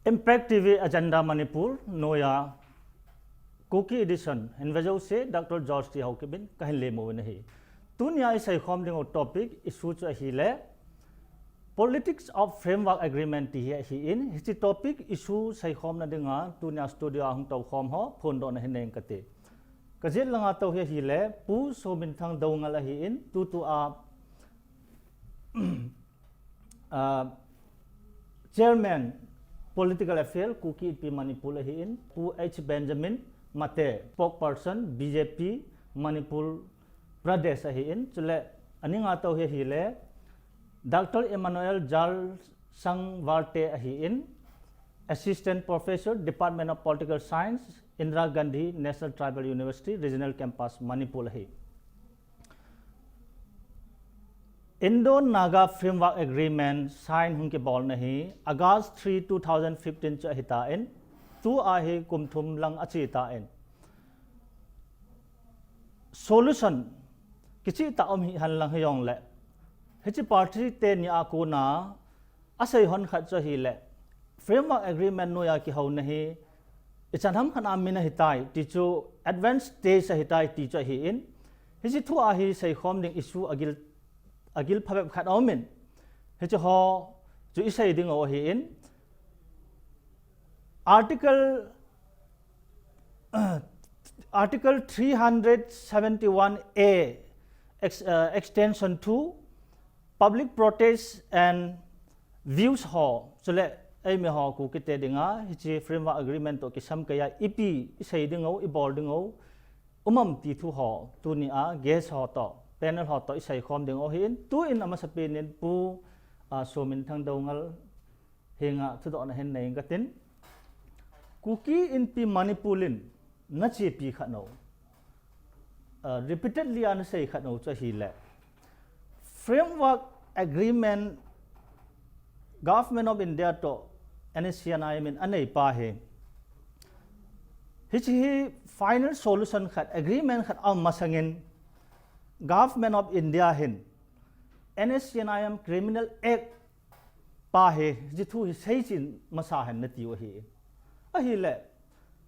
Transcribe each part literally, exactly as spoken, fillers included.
Impact T V Agenda Manipur noiya Kuki Edition hin vejouse Doctor George T Haokip in kahin lemmo uvin ahi. Tunia iseikhom ding u topic issue chu ahile Politics of Framework Agreement ti hi ahin, hiche topic issue seikhomna dinga tunia studio a hung toukhom ho phondohna hin nei inge kati. Kajet langa tou hi ahile Pu Sominthang Doungel ahin, tutua uh, Chairman Political Affair Kuki Inpi Manipur ahin, Pu H Benjamin Mate, Spokesperson B J P Manipur Pradesh ahin, chule aninga tou hi ahile Doctor Emmanuel Jalsang Varte ahin, Assistant Professor, Department of Political Science, Indira Gandhi National Tribal University, Regional Campus, Manipur ahi. Indo-Naga Framework Agreement sign hung kibolna hi August three, two thousand fifteen chu ahitan, tua hi kum thum lang achetan, solution kichehtah um hihen lang hijongle, hiche party teni a kona asei hon khat chu ahile Framework Agreement noiya kihouna hi ichan ham khat a min ahitai ti chu advance stage ahitai ti chu ahin, hiche thua hi seikhom ding issue agil, agil phabep khat aumin, hiche ho chu isei ding u ahin, Article Article three hundred seventy-one A ex, uh, extension two, public protest and views ho, chule eimi ho Kukite dinga hiche Framework Agreement toh kisam keiya ipi isei ding u, ibol ding u, um am ti thu ho tunia guest ho toh, panel ho toh iseikhom ding u ahin, tuin amasapen in Pu uh, Sominthang Doungel henga thudohna hin nei inge katin, Kuki Inpi Manipur in nachepi khat u, uh, repeatedly anasei khat u chu ahile Framework Agreement Government of India toh N S C N I M in aneipa hi, hiche hi final solution khat, agreement khat aum masangin Government of India hin N S C N I M Criminal Act pa hi, hiche thu hi seichen masa hen natiu ahi. Ahile,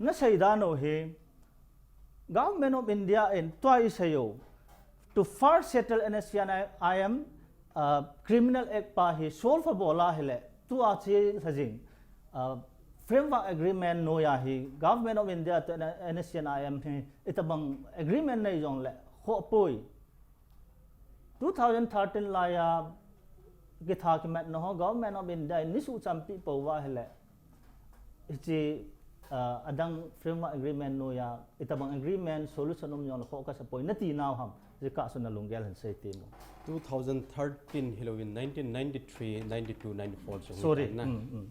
nasei dan u hi, Government of India in tua isei u, to first settle N S C N I M uh, Criminal Act pa hi solve abol ahile, tua chelha jing uh, Framework Agreement noiya hi Government of India toh N S C N I M hi itobang agreement nei jongle khoh poi. Two thousand thirteen laiya kitha kimatna ho Government of India in neisuh champi pouva ahile, hiche uh, adang Framework Agreement noiya itobang agreement solution um jongle khoh kasa poi nati nau ham, hiche kah chu nalunggel hin sei temo. Two thousand thirteen hilouvin nineteen ninety-three, ninety-two, ninety-four chu hung Sorry. tan na. Mm, mm.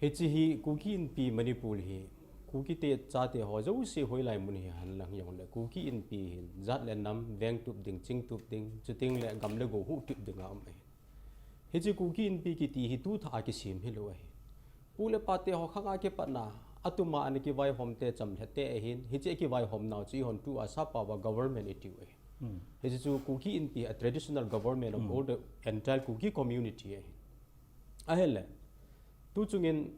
Hiche hi Kuki Inpi Manipur hi, Kukite chate ho jouse hoilai mun hi hen lang hijongle, Kuki Inpi hin jat le nam veng tup ding, ching tup ding, chutengle gam le go huhtup dinga um ahi. Hiche Kuki Inpi kiti hi tuthah a kisem hilou ahi. Pu le pate ho khanga kipatna, atuma ana kivaihom te chamlhat te ahin, hiche akivaihom nau chu eihon tua sap a government itiu ahi. Hiche chu Kuki Inpi a traditional government of all the entire Kuki community ahi. Ahile, tuchungin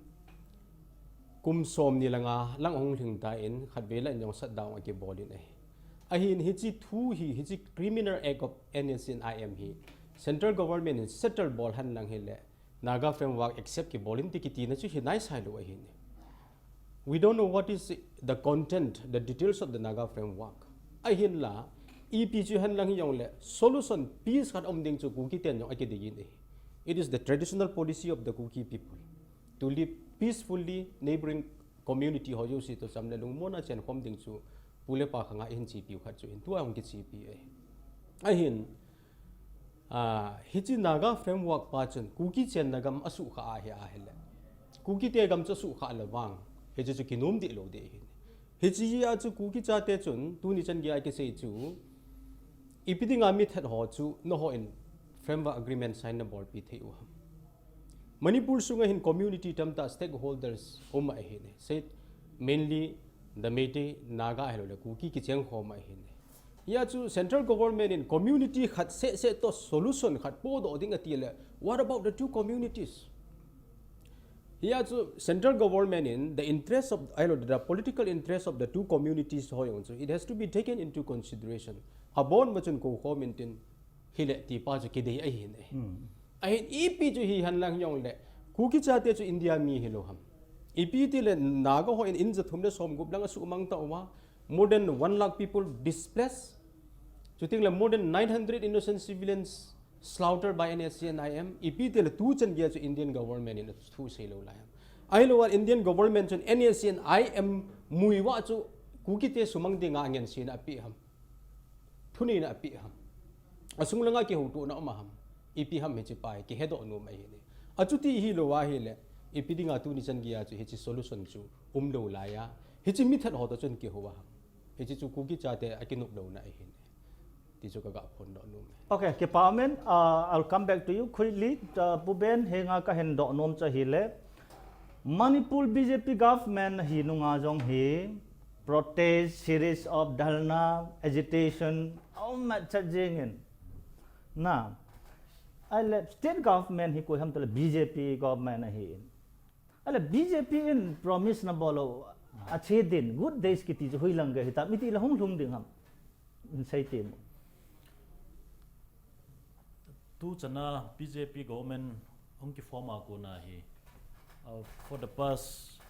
kum somni le nga lang ahung lhing tan khatvei lah in jong shutdown akibol in ahi. Ahin hiche thu hi, hiche Criminal Act of N S C N I M hi Central Government in settle bol hen lang hile, Naga Framework accept kibol in ti kitina chu hi naisai lou ahin. We don't know what is the content, the details of the Naga Framework. Ahinla, ipi chu hen lang hijongle, solution, peace khat um ding chu Kuki ten jong akidei in ahi. It is the traditional policy of the Kuki people to live peacefully, neighboring community ho jouse toh cham le lungmonna chenkhom ding chu pu le pa khanga ihin chepiu khat chu ahin, tua hung kichepi ahi. Ahin, Ah, hiche Naga Framework pa chun Kuki chenna gam asukha ahi ahile, Kukite gam chu asukha le vang, hiche chu kinom deh lou ding ahi. Hiche jeh a chu Kuki chate chun tuni chan geiya kisei chu, ipi dinga mithat ho chu nangho in Framework Agreement sign nabolpi thei u ham? Manipur sunga hin community tamtah stakeholders um ahin, said mainly the Meitei, Naga ahilou le Kuki kicheng khom ahin. Hia chu central government in community khat seh seh toh solution khat podoh ding ati le, what about the two communities? Hia chu central government in the interest of, I know, the political interest of the two communities ho jong chu, it has to be taken into consideration. Abon ma chun kou khom in tin, hile ti pa chu kidei ahin e. Hmm. Ahin ipi chu hi han lang jong le, Kuki chate chu India mi hi lo ham. Ipi ti le Naga ho in in ja thum le som gup lang a su mang ta uva, more than one lakh people displaced. Chuting le more than nine hundred innocent civilians slaughtered by N S C N I M. Ipi ti le tu chan gei chu Indian government in thu sei lo lai ham. Ai lo Indian government chun N S C N I M mui wa chu Kuki te sumang dinga ngen sin a pi ham. Thuni na pi ham. Asung langa ki ho tu na um ham. Ipi ham hichi pai ki hedo nu mai hi ni. Achuti hi lo wa hi le. Ipi dinga tu ni chan gei chu hichi solution chu um lo lai a. Hichi mi that ho to chun ki ho wa ham. Hichi chu Kuki chate a kinup lo na hi ni. Ti chu ka ga phon doh nom e. Okay, kipa um in, uh, I'll come back to you quickly. Uh, Pu Ben, henga ka hin doh nom chu ahile, Manipur B J P government hi nunga jong hi protest, series of dharna, agitation, aum ma chat jing in. Na, ahile state government hi koi ham tale B J P government ahi in. Ahile B J P in promise na bol u, ache din, good days kiti chu hoilang gei hita, miti la hung lhung ding ham. In sei ti mo. Tu chana B J P government hung ki form a kona hi, uh, for the past,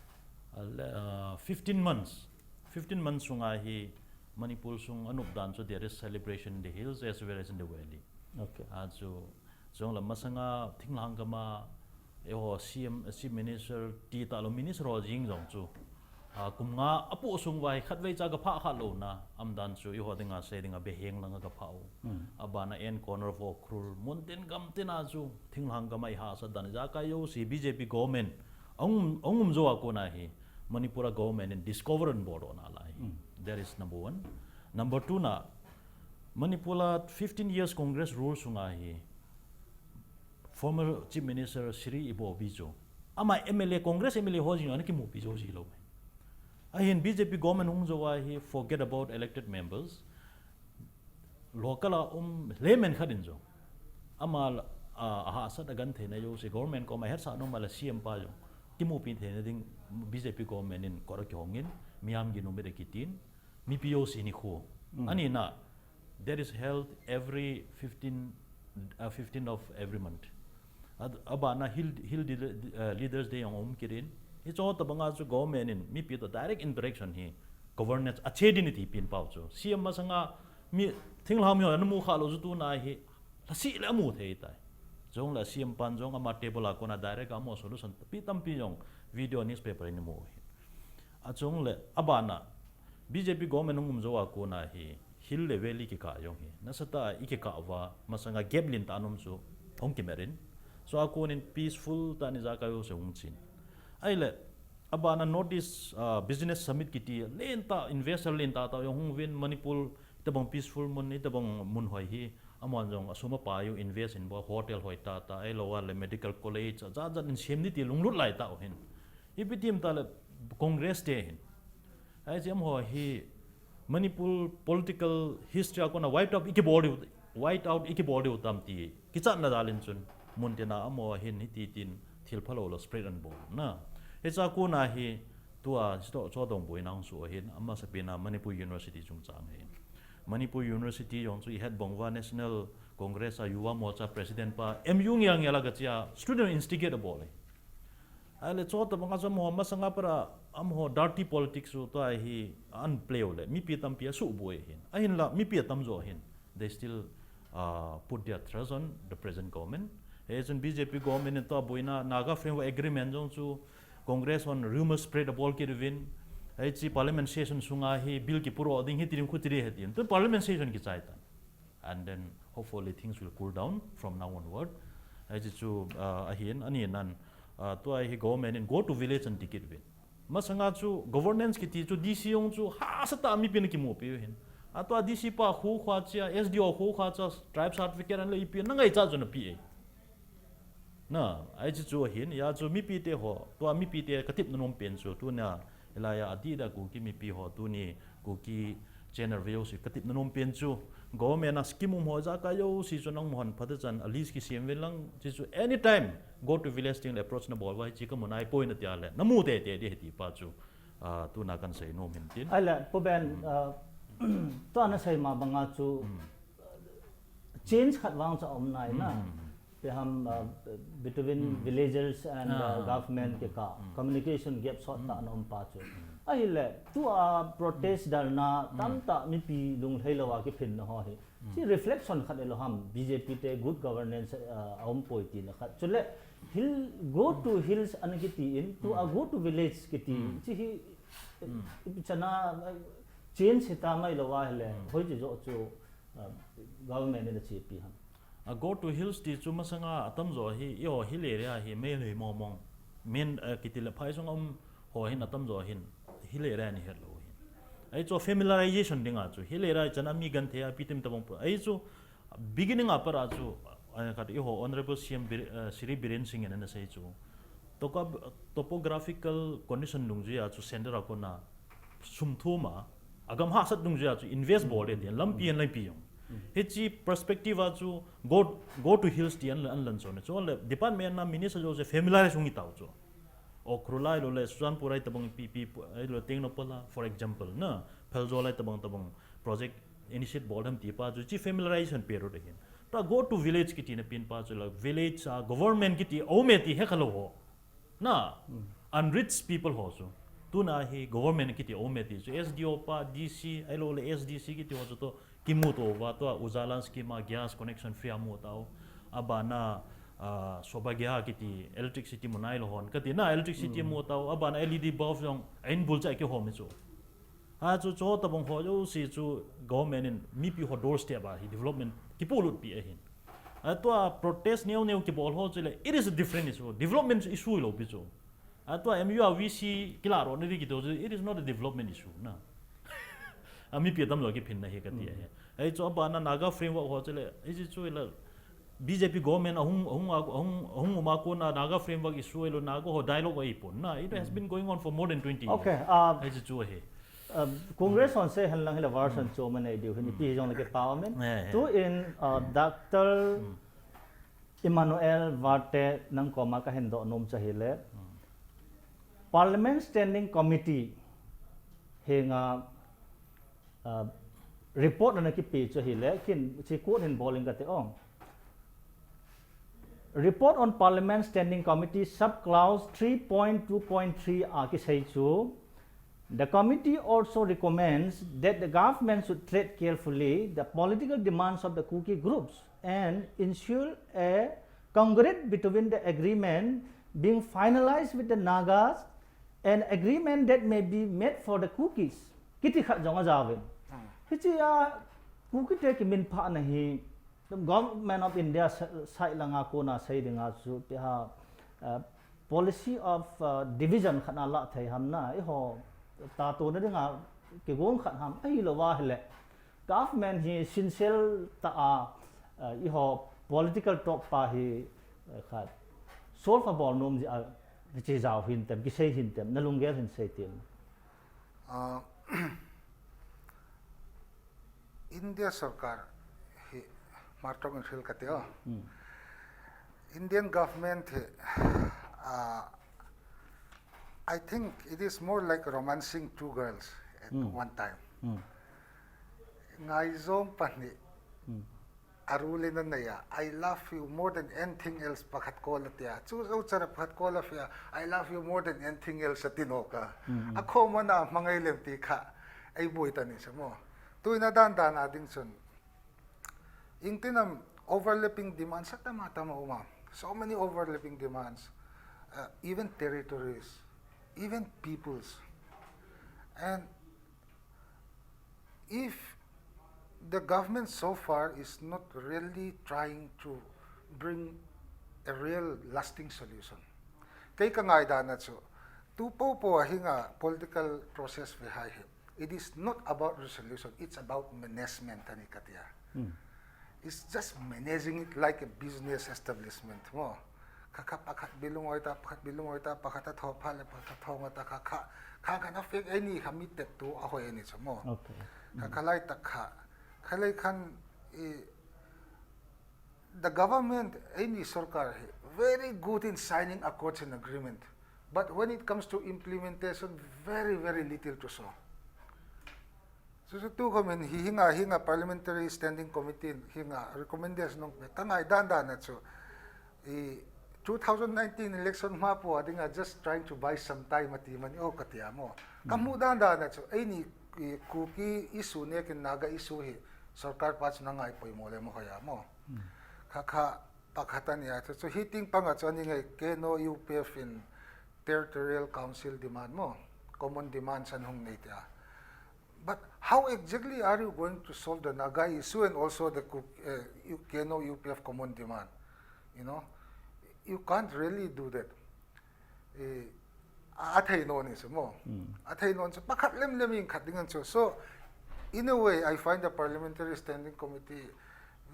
uh, le- uh, fifteen months, fifteen months sunga hi Manipur sung anup dan chu there is celebration in the hills as well as in the valley. Okay. A chu Chong la masanga thinglhang gama, eiho C M, Chief Minister ti ta lo Minister ho jing jong chu, a, kum nga apu sung vai khat vei cha ka pha khat lo na, am dan chu eiho dinga sei dinga beheng langa ka pha u. Hmm. Abana en corner of Ukhrul, mun tin gam tin a chu thinglhang gama i hahsat dan ja ka yo si B J P government ong, ong um jo a kona hi Manipur a government in discover an bol na lai. Hmm. That is number one. Number two na, Manipur a fifteen years Congress rule sunga hi, former Chief Minister Shri Ibobi chu, ama M L A, Congress M L A ho jing ana kimupi jo ji lo. Ahin B J P government hung jo a hi, forget about elected members. Local a um layman khat in jo, ama la- a, a hahsat a gan theina jo si government koma hetsah nom a la C M pa jo kimupi theina ding B J P government in kora kihong in, miam gin um bit a kitin, mipi jo si ni khu. Mm. Ani na, that is held every fifteen, uh, fifteen of every month. Ad- abana Hill, Hill Dil- uh, Leaders Day jong um kirin. Hicho tabanga chu government in mipi to direct interaction hi governance ache din ti pin pau chu. C M masanga mi thinglhang mi ho na mu kha lo chu tu na hi lasi le mu thei tai. Jong la C M pan jong ama table a kona direct a mo solution pi tampi jong video newspaper in mu hi. A chung le abana B J P government hung um jo a kona hi Hill le Valley kikah jong hi nasatah a i kikah uva masanga gap lentah an um chu hung kimer in. So a konin peaceful tah in i ja ka jo se hung chin. Ahile, abana North East, ah, Business Summit kiti lentah, investor lentah tah jong hung uvin Manipur, itobang peaceful mun, itobang mun hoi hi, amahon jong asum apai u invest in bol, hotel hoi tah tah, ahilou le medical college, ajat jat in sem ding ti lunglut lai tah u hin. Ipi ti ham tale Congress te hin. Ahi chu amaho hi Manipur political history a kona wipe out i kibol diu, wipe out i kibol diu tam ti kichatna jal in chun mun tina amaho hin hiti tin thil phalou lo spread an bol na. Hicha kona hi tua chu to, chu dong boina hung soh hin amasapen a Manipur University chungchang hin. Manipur University jong chu i het bang uva National Congress a Yuva Morcha President pa M U ngia ngia la ka chia student instigate a bol e. Ahile chu tabanga chu amaho masanga para amaho dirty politics chu tua hi an play u le mipi tampi a suboi hin. Ahinla mipi atamjo hin. They still, uh, put their trust on the present government. Hichun B J P government in tua boina Naga Framework Agreement jong chu Congress hon rumor spread a bol kit uvin. Hiche parliament session sunga hi bill kipuro ding hiti ding khuti ding hiti. Tu parliament session kichai tan. And then hopefully things will cool down from now onward. Hiche chu, uh, ahin, ani nan, uh, tua hi government in go to village an ti kit uvin. Masanga chu governance kiti chu D C jong chu hahsa tah a mipin akimupi u hin. A tua D C pa khu khua chia, S D O khu khua chia, tribe certificate an le ipi na ngaichat chu na pi e. Na, hiche chu ahin, hia chu mipi te ho, tua mipi te ka tepna nom pen chu, tuna, hilai a adih a Kuki mipi ho, tuni, Kuki Channel ve jouse, ka tepna nom pen chu, government a scheme um ho ijakai jouse chu nangma hon phatechan a list kisem uvin lang, chuchu anytime go to village ding le approach nabol uva, hiche kamu naipoi natia le, namu teitei ding ahi ti pa chu, ah, tuna kahin sei nom hin tin. Ahile, Pu Ben, ah, tua nasei ma banga chu, change khat vang chu aum nai na. Ipi ham, uh, between villagers and, uh, government kikah communication gap sot tah ana um pa chu. Ahile, tua protest dalna tamtah mipi lunglhai louva kiphinna ho hi. Hiche reflection khat ahilou ham, B J P te good governance, uh, aumpoi tina khat. Chule, hill, go to hills ana kiti in, tua go to village kiti. Hiche hi, ipi chana, uh, change hita mai louva ahile, hoiche joh chu, uh, government in achepi ham. A go to hills ti chu masanga atamjo hi, eiho hill area hi, Meitei mong mong. Min, eh, kiti le phai sunga um ho hin atamjo hin, hill area ni het lou hin. Ahi chu familiarization dinga chu, hill area chan a mi genthei a ipi ti tabang pu. Ahi chu beginning a pat a chu, eh, khat eiho Honorable C M Bir-, eh, Shri Biren Singh in ana sei chu. Toka-, topographical condition dungjuia chu center a kona sum thum a, agam hahsat dungjuia chu invest bol ding tin lampi and lampi jong. Hiche perspective a chu go, go to hills ti an, an lan chon. Chule department na minister jouse familiarize hung hi tau chu. Ukhrul ahilouleh Churachandpur ahi tabang ipi ipi ahilouleh Tengnoupal a, for example, na, Pherzawl ahi tabang tabang project initiate bol dem ti pa chu hiche familiarization period ahin. Tua go to village kiti na pen pa chu la village a government kiti aume ti hekha lou ho. Na, unreached people ho chu. Tuna hi government kiti aume ti chu S D O pa, D C, ahilouleh S D C kiti ho chu toh kimuto uva tua Ujala scheme a gas connection free a mu tau. Abana, ah, Saubhagya kiti electricity mu nailou hon. Kati na electricity mu tau. Abana L E D bulb jong a in bul cha kihom chu. Achu chu tabang ho jouse chu government in mipi ho doorstep a hi development kipolut pi ahin. Atua protest neo neo kibol ho chu le, it is a different issue. Development issue lou pi chu. Atua M U a V C kila ro ni kiti chu, it is not a development issue na. A mipi atamjo kiphinna hi kati ahi. Ahi chu abana Naga framework ho chu le, hiche chu le, B J P government ahung, ahung, ahung, ahung uma kona Naga framework issue ahilou, Naga ho dialogue ahipon na. It has been going on for more than twenty years. Okay, uh, Hiche chu ahi. Uh, Congress hon sei hen lang hile version chu ma nei diu hin, ipi hijongle kipah aum in. Eh, eh. Tuin, uh, Doctor Emmanuel Varte nang koma kahin doh nom chu ahile, Parliament Standing Committee henga, uh, report ana kipe chu ahile, kin chi quote hin bol inge kati o. Report on Parliament Standing Committee subclause three point two point three a kisei chu, the committee also recommends that the government should tread carefully the political demands of the Kuki groups and ensure a congruence between the agreement being finalized with the Nagas and agreement that may be made for the Kukis. Kiti khat jong ajaovin. Hiche a Kuki te kiminphahna hi Government of India sa-, side langa kona sei dinga chu ipi ham, uh, policy of, uh, division khat ana lah thei ham na, eiho tatona dinga kigong khat ham, ahilou va ahile. Government hi sincere tah a, uh, eiho political talk pa hi, uh, khat solve abol nom jeh a, kiche jao hintem, kisei hintem, na lunggel hin sei tin. Uh, India sorkar hi Hmar tong in hril kati o. Indian government hi, ah, I think it is more like romancing two girls at one time. Ngaijom pahni. Arul in anei a, "I love you more than anything else," pakhat call atia. Chu jou chara pakhat call atia, "I love you more than anything else," ati nao ka. Akhom ana hmangai lem ti kha, ei boi ta ni se mo. Tuin adan dan a ding chun. Ingtin am overlapping demands atam atam a um a. So many overlapping demands, uh, even territories, even peoples. And if the government so far is not really trying to bring a real lasting solution. Kei ka ngaidan a chu, tu popo a hinga political process ve hai hi. It is not about resolution, it's about management ani katia. It's just managing it like a business establishment mo. Kha kha pakhat bilung oi ta, pakhat bilung oi ta, pakhat a tho pha le pakhat a tho nga ta kha kha. Kha kha na fake eini kha mi tet tu a hoi eini chu mo. Okay. Kha kha lai ta kha. Kha lai khan i, the government, eini sorkar hi, very good in signing accords and agreement. But when it comes to implementation, very, very little to show. So, so tu comment hi hinga, hinga Parliamentary Standing Committee hinga recommendation nong pe, ka ngai dan dan na chu. I two thousand nineteen election ma po, I think I just trying to buy some time ati mani o kati amo. Kamu dan dan na chu, eini i Kuki issue ne kin Naga issue hi, sorkar pa chu na ngai poimo le mo hoya mo. Kha kha pakhat a nia chu, chu hi ting panga chu ani ngai K N O U P F in territorial council demand mo, common demand san hung nei tia. But how exactly are you going to solve the Naga issue and also the Kuk- uh, U- K N O U P F common demand? You know, you can't really do that. Eh, a a thei non is mo. A thei non chu pakhat lem lem in khat ding an chu. So, in a way, I find the Parliamentary Standing Committee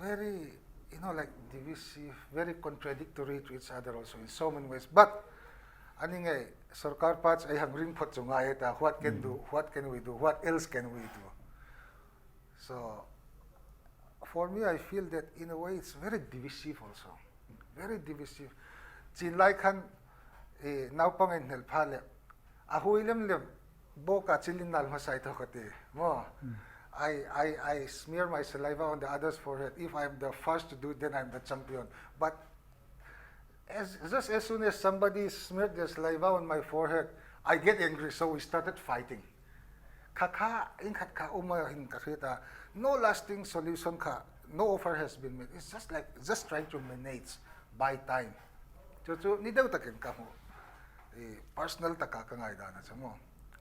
very, you know, like divisive, very contradictory to each other also in so many ways. But ani ngai sorkar pa chu ei hang ring phot chu ngai ta, what can do, what can we do, what else can we do? So for me, I feel that in a way it's very divisive also. Very divisive. Chin lai khan eh, naupang in hel pha le. A hui lem lem. Boka chilin nal masai to kati. Mo. I, I, I smear my saliva on the other's forehead. If I'm the first to do it, then I'm the champion. But as, just as soon as somebody smeared their saliva on my forehead, I get angry, so we started fighting. Kha kha, in khat kha uma hin ka hita. No lasting solution kha, no offer has been made. It's just like, just trying to manage by time. Chu chu ni deu takin ka mu. Eh, personal taka ka ngai dan a chu mo.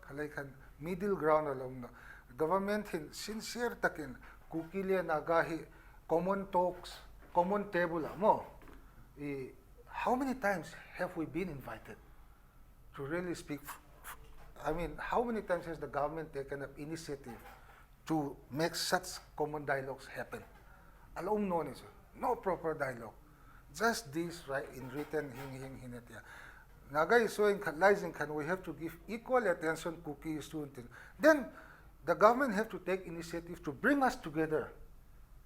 Khalei khan middle ground alom na. Government hin sincere takin Kuki le Naga hi common talks, common table a mo. Eh, how many times have we been invited to really speak? I mean, how many times has the government taken up initiative to make such common dialogues happen? Alom no ni chu. No proper dialogue. Just this, right, in written, hing, hing, hing, tia. Naga issue in khan, laising khan, we have to give equal attention Kuki issue until. Then, the government have to take initiative to bring us together,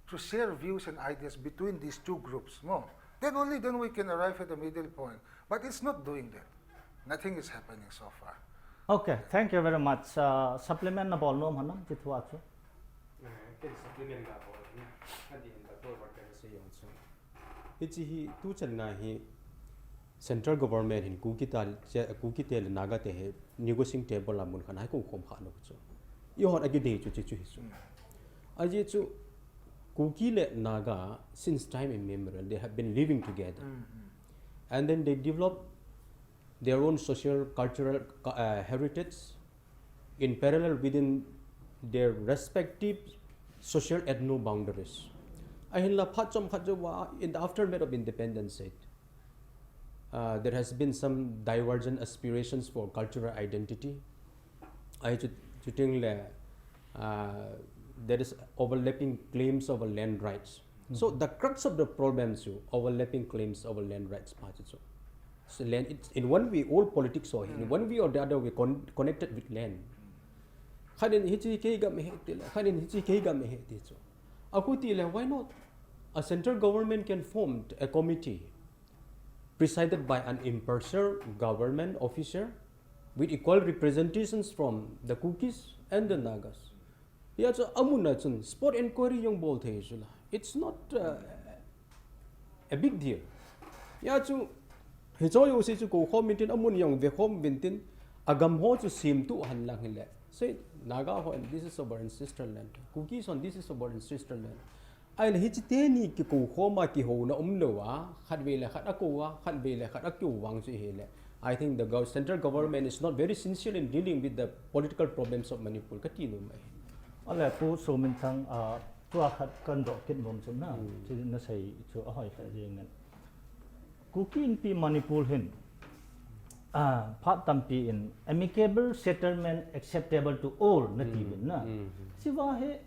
to share views and ideas between these two groups. No? Then only then we can arrive at the middle point. But it's not doing that. Nothing is happening so far. Okay, thank you very much. Uh, supplement na bol nom hanam chi thua chu. Eh, ken supplement na bol na. Adi in doctor worker se yong chu. Hichi hi tu chan na hi central government hin Kuki ta, Kuki te le Naga te he negotiating table a mun khan hai ko khom kha no chu. I hon agi dei chu chi chu hi chu. Aji chu Kuki le Naga since time immemorial they have been living together. And then they develop their own social cultural uh, heritage in parallel within their respective social ethno boundaries. Ahinla phat chom khat chu wa in the aftermath of independence, uh, there has been some divergent aspirations for cultural identity. Ahi chu, chuting le, uh, there is overlapping claims over land rights. So the crux of the problem is overlapping claims over land rights. So land, it's, in one way, all politics are in one way or the other, we con- connected with land. Khanin hichi kei gam he ti le, khanin hichi kei gam he ti chu. Aku ti le, why not? A central government can form a committee presided by an impartial government officer with equal representations from the Kukis and the Nagas. Ya chu amun a chun spot inquiry jong bol thei chu la. It's not uh, a big deal. Ya chu hicho yo si chu ko khom min tin amun jong ve khom vin tin agam ho chu sim tu han lang hile. Say Naga ho and this is our ancestral land. Kukis on this is our ancestral land. Ahile hichi teni kiko khom a kihouna umlou a, khat vei le khat akou a, khat vei le khat akou vang chu hile. I think the gov- central government is not very sincere in dealing with the political problems of Manipur. Kati nom ahi. Ale Pu Sominthang, uh, tua khat kan doh kit nom chu na, chu na sei chu ahoi kha jing nan. Kuki Inpi Manipur hin, uh, phat tampi in amicable settlement acceptable to all na ti bin na. Siva he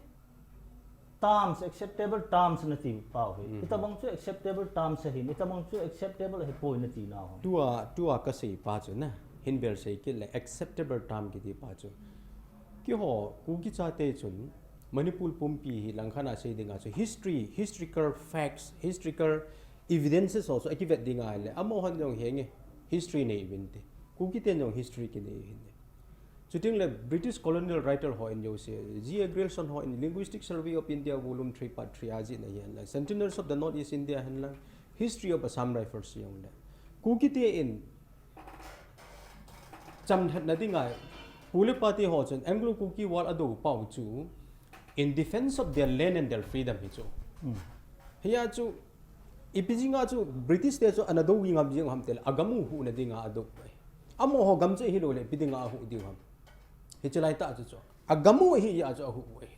terms, acceptable terms nati pau hi. Itobang chu acceptable terms ahin, itobang chu acceptable ahipoi nati nau ham? Tua, tua kasei pa chu na. Hin bel sei kit le acceptable term kiti pa chu. Keiho, Kuki chate chun, Manipur pumpi hi langkhat a sei dinga chu history, historical facts, historical evidences ho chu akivet ding ahile, amahon jong henge, history nei uvin te. Kuki ten jong history kinei u ahin. Chuteng le British colonial writer hon jouse, G A Grierson hon Linguistic Survey of India volume three part three a jihna hihen lang, Sentinels of the North East India hihen lang, History of Assam Rifles hihen lang. Kuki ten chamlhatna dinga, Pu le Pa te ho chun Anglo-Kuki War adou pau chu, in defense of their land and their freedom hi chu. Hia chu, ipi jeh a chu British te chu ana dou ngam jing ham tile, agam u huhna dinga adou ahi. Amaho gam chu hilou le, ipi dinga ahuh diu ham. Hiche lai tah chu chu. Agam u ahi jeh a chu ahuh u ahi.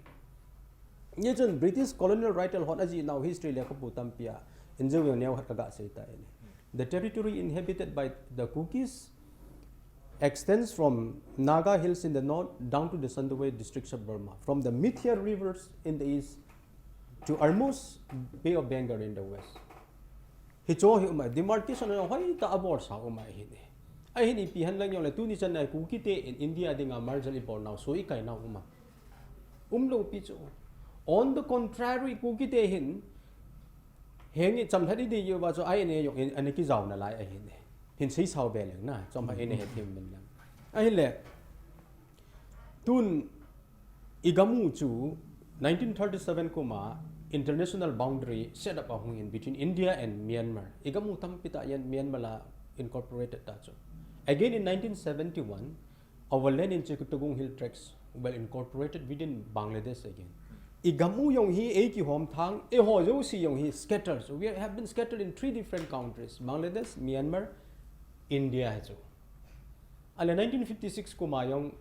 Hichun British colonial writer hon ajih nau history lekhabu tampi a, injo jong neo khat kaga sei tai. The territory inhabited by the Kukis extends from Naga Hills in the north down to the Sandalwoye districts of Burma, from the Myitkyina rivers in the east to Ormuz Bay of Bengal in the west. Hicho hi uma, demarcation hoitah a bolsa uma ahi ne. Ahin ipi hen lang jongle tuni chan a Kuki ten India dinga merger ibol nau, soi ikai nau uma. Umlou pi chu. On the contrary, Kuki te hin, henge chamlhat idei uva chu I N A jong ana kijao nalai ahi ne. Hin sei sao be leng na, chom ha ina hethem min lang. Ahile, tun igam u chu nineteen thirty-seven kum a international boundary set up ahung in between India and Myanmar. Igam u tampi tah jong Myanmar la incorporated ta chu. Again in nineteen seventy-one, our land in Chikatagong Hill Tracts were incorporated within Bangladesh again. Igam u jong hi eikihom thang, eiho jouse jong hi scattered. So we have been scattered in three different countries, Bangladesh, Myanmar, India hi chu. Ale nineteen fifty-six kum a jong,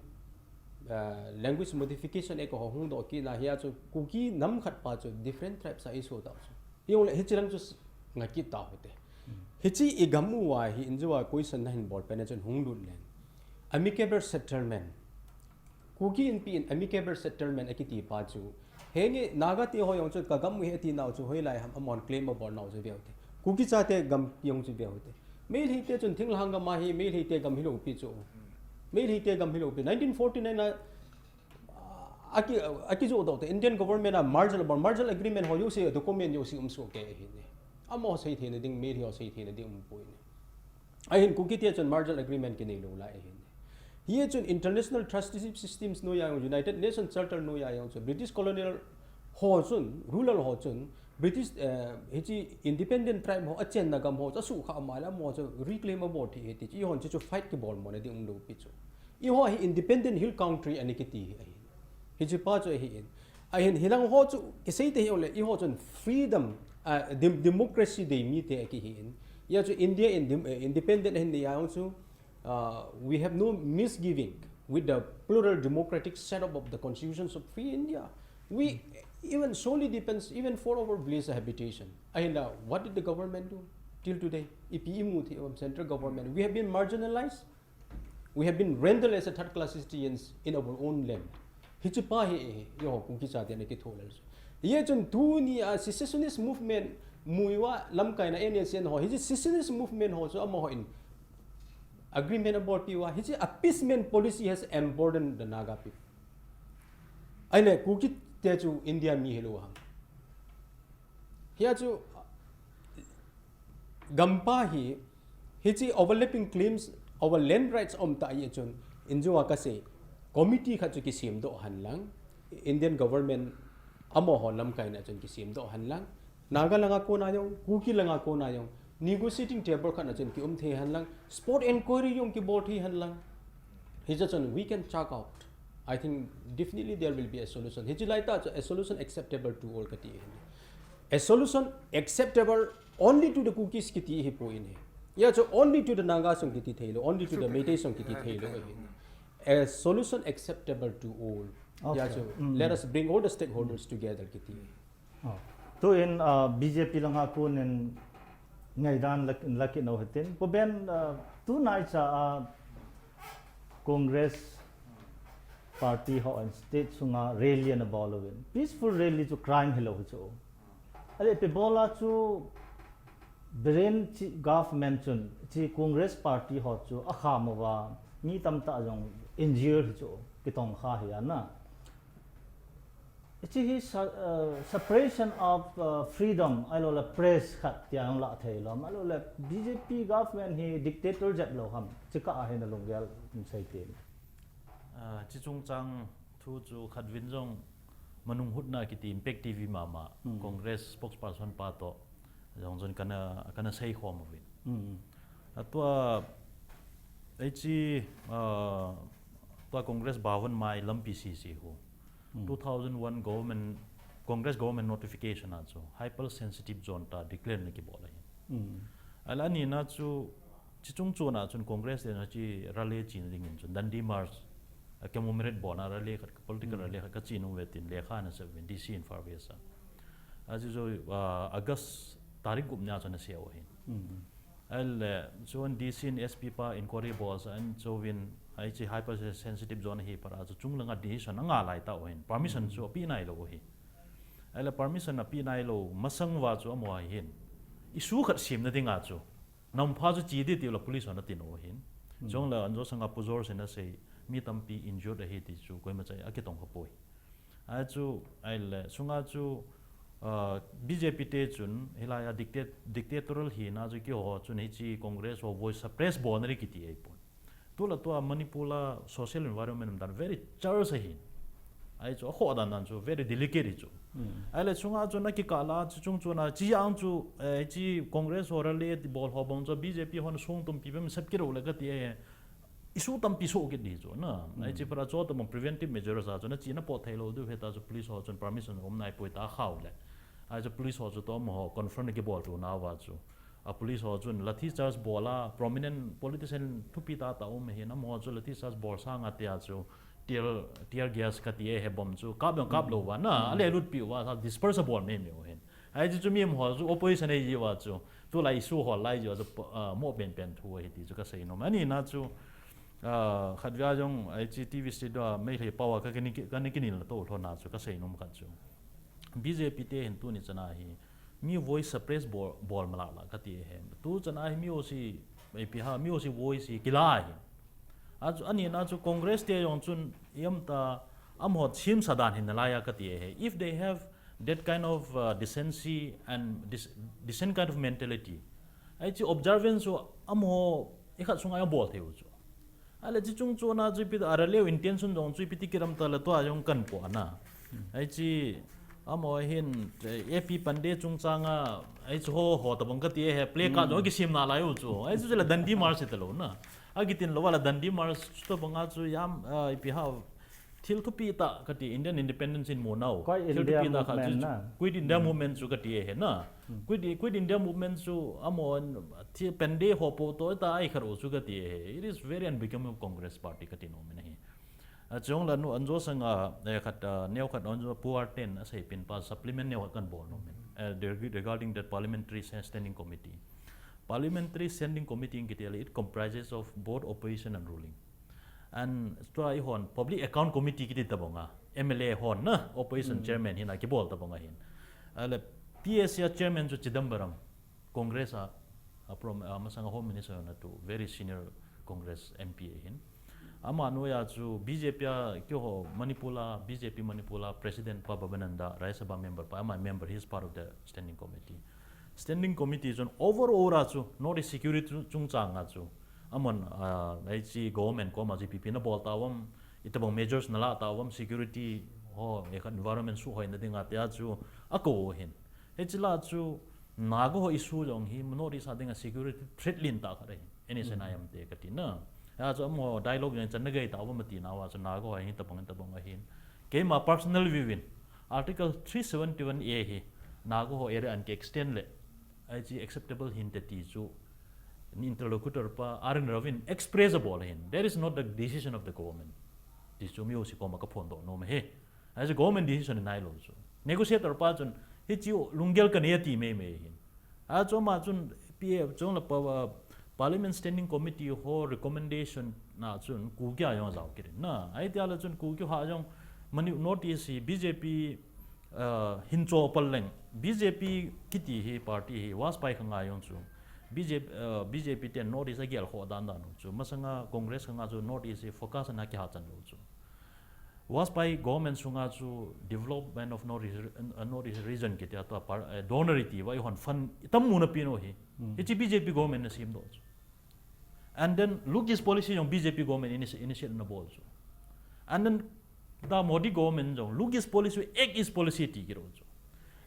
uh, Language Modification Act ho hung doh kit na hia chu Kuki nam khat pa chu different tribes a isuh tau chu. Hijongle hiche lang chu s-, ngah kit tau hite. Hiche igam u a hi injo a question nahin bol pen a chun hung lut leng. Amicable settlement. Kuki Inpi in amicable settlement akiti pa chu. Henge Naga te ho jong chu kagam u ahi ati nau chu hoilai ham amahon claim abol nau chu veu te. Kuki chate gam jong chu veu te. Meitei te chun thinglhang gam ahi, Meitei te gam hilou pi chu. Meitei te gam hilou pi. Nineteen forty-nine a, aki, aki jo doh te Indian government a merger abol, merger agreement ho jouse document jouse um soh kei ahi ne. Amaho sei theina ding, Meitei ho sei theina ding um poi ne. Ahin Kuki te chun merger agreement kinei lou lai ahin. Hia chun international trusteeship systems noiya jong, United Nations Charter noiya jong chu British colonial ho chun, ruler ho chun, British, eh, hiche independent tribe ho, achenna gam ho chu asukha ama le amaho chu reclaim abol thei ahi ti chu, eihon chu chu fight kibol mona ding umlou pi chu. Eiho hi independent hill country ana kiti ahi. Hiche pa chu ahi in. Ahin hilang ho chu isei te hijongle, eiho chun freedom, ah, dem-, democracy dei mite akihi in. Hia chu India in dem-, eh, independent ahin nei a jong chu, uh, we have no misgiving with the plural democratic setup of the constitutions of free India. We even solely depends even for our place of habitation. Ahinla, what did the government do till today? Ipi imu thei em central government. We have been marginalized. We have been rendered as a third class citizens in our own land. Hiche pa hi, hi, eiho Kuki chate ana kitho lel chu. Hia chun tuni a secessionist movement mu uva lamkaina N S C N ho. Hiche secessionist movement ho chu amaho in agreement abol pi uva. Hiche appeasement policy has emboldened the Naga people. Ahile Kuki te chu India mi hilou ham. Hia chu gam pa hi, hiche overlapping claims, our land rights um ta ahi chun, injo a kasei, committee khat chu kisem doh hen lang, Indian government amaho lamkaina chun kisem doh hen lang, Naga langa kona jong, Kuki langa kona jong, negotiating table khat na chun kium thei hen lang, spot inquiry jong kibol thei hen lang. Hiche chun we can check out. I think definitely there will be a solution. Hiche lai tah chu a solution acceptable to all kati ahi. A solution acceptable only to the Kukis kiti hi poi ne. Hia chu only to the Naga sung kiti thei lou, only to the Meitei sung kiti thei lou ahi. A solution acceptable to all. Hia chu let us bring all the stakeholders together kiti. Oh. Tuin, ah, B J P langa kon in ngaidan la, la kit nau hitin. Pu Ben, ah, tunaicha a Congress Party ho in state sunga rally ana bol uvin. Peaceful rally chu crime hilou hi chu. Ale ipi bola chu Biren chi government chun chi Congress party ho chu akham uva mi tamtah jong injure hi chu kitong kha hi ana. Chi hi sa- uh, separation of uh, freedom, ahilou le press khat tia hung la thei lou, ahilou le B J P government hi dictator jep lou ham, chi ka ahi na lunggel um sei tin. Ah, chi chungchang thu chu khat vin jong Manung Hutna kiti Impact T V mama, Hmm. Congress spokesperson pa to jong jong kana, kana sei khom uvin. Hmm. A tua, ei chi, ah, tua Congress bavan mai lampi sisi hu. Hmm. Two thousand one government, Congress government notification a chu hypersensitive zone ta declare na kibol ahi. Hmm. Ala ni na chu, chi chung chu na chun Congress te na chi rally chin ding in chun Dandi March, a commemorate bol na rally khat, political Hmm. rally khat ka chin u ve tin lekha na se uvin D C in Far West a. A chu chu, ah, August tarik gup na chun na se u ahi. Hmm. Ahile, chuan D C in S P pa inquiry bol sa an chuvin, ai chi hypersensitive zone hi para chu chunglanga decision anga lai ta u hin, permission chu api nai lou u hi. Ahile permission api nai lou, masang uva chu amaho hin. Issue khat siam na dinga chu. Nampha chu chi di ti la police hon a tin u hin. Hmm. Chuang la an jo sanga pu George in a sei, mi tampi injured ahi ti chu koima chai a kitong kha poi. Ai chu, ahile, sunga chu, ah, B J P te chun, hilai a dictat-, dictatorial hi na chu kiho chun hi chi Congress ho voice suppress bol na ri kiti ei pon. Tu la tua Manipur la social environment dan very charged ahi. Ai chu, a kho dan dan chu very delicate hi chu. Hmm. Ahile, sunga chu na kikah la, chu chung chu na, chi yang chu, eh, chi Congress ho rally bol ho bang chu B J P hon sung tum pi bem sep kiro le ka ti e. Issue tampi so kit di chu na. Hmm. Ai chi para chu tabang preventive measures a chu na chi na po thei lou diu heta chu police ho chun permission um nai poi ta khau le. Ai chu police ho chu to mo ho confront ki bol tu na va chu. A police ho chun lathi charge bol a prominent politician thupi ta ta um hin a mo chu lathi charge bol sanga tia chu tear, tear gas ka ti e he bomb chu kap yong kap lou va na. Hmm. A le lut pi va sa disperse bol me me u hin. Ai chu chu mi mo ho chu opposition ei ji va chu. Tu lai issue ho lai ji va chu, ah, mo pen pen thu hi ti chu ka sei nom. Ani na chu, ah, khat via jong ai chi T V studio a Meitei pau a ka kini, ka ni kini la to tho na chu ka sei nom khat chu. B J P te hin tu ni chana hi mi voice suppress bol, bol ma la la ka ti he. Tu chana hi mi o si, ai pi ha, mi o si voice hi kila hi. A chu, ani na chu Congress te jong chun iam ta am hot sim sa dan hin na la ya ka ti he. If they have that kind of, uh, decency and dis-, decent kind of mentality, ai chi observance chu amaho i khat sunga i bol thei u chu. Ale chi chung chu na chu ipi a rally u intention jong chu ipi ti kiram ta le tua jong kan po na. Ai chi amaho hin, eh, A P Pandey chungchanga, ai chu ho, ho tabang ka ti he play card jong kisim na lai u chu. Ai chu la Dandi March ta lou na. A kitin lou la Dandi March chu tabang a chu yam, ah, ipi ha Thil thupi ta ka ti, Indian independence in mu nau. Quit India movement na. Quit India movement chu ka ti e he na. Hmm. Quit, Quit India movement chu amaho thi Pandey ho po to ta ai khar u chu ka ti e he. It is very unbecoming of Congress party ka ti nom in ahi. A chung la nu an jo sanga, eh, khat, ah, neo khat an jo puar ten a sei pin pa supplement neo khat kan bol nom in. Eh, reg-, regarding that parliamentary standing committee. Parliamentary standing committee in ki ti le, it comprises of both opposition and ruling. And tua i hon Public Account Committee kiti tabang a, M L A hon na, opposition chairman hin a kibol tabang a hin. Ale, P A C a chairman chu Chidambaram, Congress a, a prom-, a masanga Home Minister na tu, very senior Congress M P a hin. Ama noiya chu B J P a, keiho Manipur a, B J P Manipur a President pa Bhabananda, Rajya Sabha member pa, ama member, he is part of the standing committee. Standing committee chun overall a chu North East security chungchang a chu. Amun, ah, ai chi government koma chu ipi ipi na bol ta uvam, itabang measures na la ta uvam, security ho, e khat environment suhoi na dinga tia chu a ko hin. Hichi la chu Naga ho issue jong hi North East a dinga security threat lin ta khat ahi. N S N I M te ka ti na. A chu amaho dialogue jong chan na gei ta uvam ti na uva chu Naga ho hi tabang tabang ahin. Keima personal view in Article three seventy-one A hi Naga ho area an ki extend le. Ai chi acceptable hinte ti chu ni interlocutor pa R N Ravi in express a bol hin. That is not the decision of the government. Ti chu mi O C koma ka phondoh nom e. Ai chu government decision nai lou chu. Negotiator pa chun hichi lunggel ka nei ati mei mei hin. A chu ama chun P A chung la pa, ah, Parliament Standing Committee ho recommendation Na chun Kuki a jong ajao kit in na. Ahi tia le chun Kuki ho jong Mani North East hi B J P, uh, hin cho pal leng. B J P kiti hi party hi Vajpayee khang a jong chu. B J P, uh, B J P ten North East agel khoh dan dan u chu. Masanga Congress khang a chu North East hi focus ana kiha chan lou chu. Vajpayee government sunga chu Development of North East, uh, North East Region kiti a tua par, uh, donor ti va i hon fund i tam mu na pi no hi. Hmm. Hichi B J P government na sim do chu. And then Look East policy jong B J P government initi-, initiate na bol chu. And then the Modi government jong Look East policy, Act East policy ti kiro chu.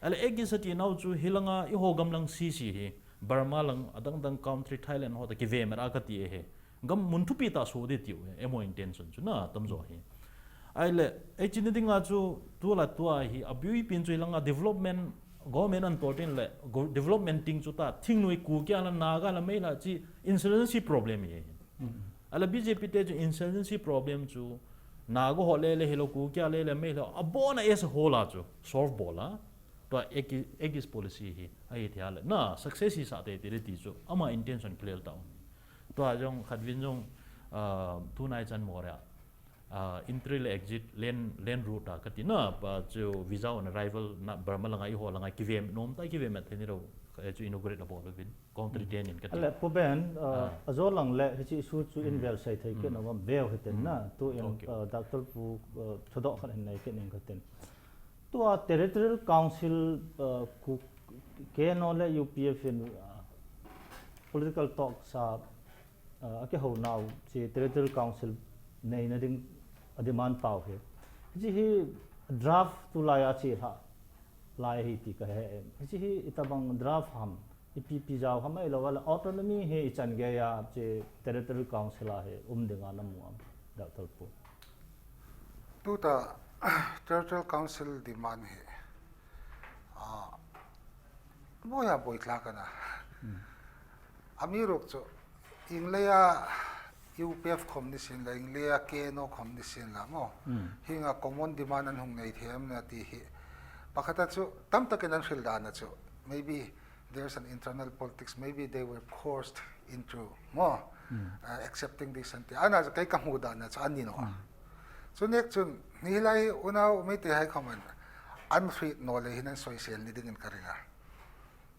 Ale Act East ti nau chu hilanga i ho gam lang C C hi Burma lang adang dang country Thailand ho ta kive mer a kati e he. Gam mun thupi ta so de tiu e, emo intention chu na tam jo hi. Ai le, ei chini dinga chu tu la tua hi abui pin chu hilanga development, government an tol tin le, go-, development ting chu ta, thingnoi Kuki a la Naga la Meitei la chi insurgency problem hi. Hmm. Ala B J P te chu insurgency problem chu Naga ho le le hilo Kuki a le le Meitei abona as a whole a chu solve bol a. Tua Act East, Act East policy hi, ahi thia le. Na, success hi sa te te le ti chu, ama intention clear ta um. Tua jong, khatvin jong, ah, tunai chan mo rea. Ah, entry le exit, land, land route a, kati na, pa chu visa on arrival, na Burma langa i ho langa kive, nom ta kive met thei ni lo, eh, chu inaugurate a bol vin, country Hmm. ten in kati. Ale, Pu Ben, ah, Ah. ajo lang le, hichi issue chu in Hmm. vel sei thei kit Hmm. na, veu hitin na, Hmm. tu in, Okay. ah, Doctor Pu, ah, thudoh khat in nei kit ning katin. Tua Territorial Council, uh, Ku-, K N O le U P F in, uh, political talks a, uh, akihou nau chi Territorial Council neina ding a demand pau hi. Hichi hi draft tulai a chi lha lai hi ti kahe. Hichi hi itobang draft ham. Ipi ipi jao kha mai lo, ala autonomy hi ichan gei a, chi Territorial Council a hi um dinga namu am, Doctor Pu. Tuta, Territorial Council demand hi, ah, boi a boi tla kana. Hmm. Amiruokchu, inglei a U P F khom nisin la, inglei a K N O khom nisin la mo. Hmm. Hinga common demand an hung nei them na ti hi. Pakhata chu, tamtakin an hril dan a chu, maybe there's an internal politics, maybe they were coerced into mo, Hmm. uh, accepting this and the. Ana kei ka hmu dan a chu ani no. Hmm. Chu nek chun, ni hilai unau Meitei hai comment, an hriet no le hin an soisel ni dingin ka ring a.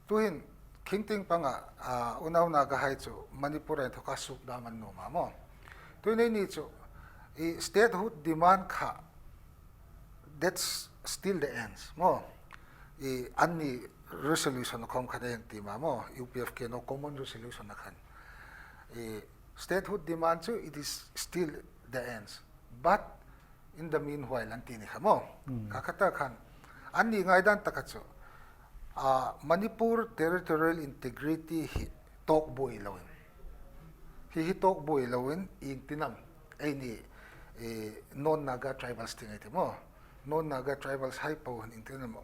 Tuhin, khingting panga, uh, unau Naga hai chu, Manipur a inthoka suk dam an nom a mo. Tuhin eini chu, i statehood demand kha, that's still the ends mo. I anni resolution khom khan en ti ma mo, U P F K N O common resolution a khan. I statehood demand chu, it is still the ends. But in the meanwhile, an ti ni kha mo. Hmm. Kha kha ta khan, anni ngaidan ta kha chu, ah, Manipur territorial integrity hi tawk buai lo in. Hi hi tawk buai lo in, iengtin am, eini, eh, non-Naga tribals ti ngai ti mo. Non-Naga tribals hai po hin iengtin am,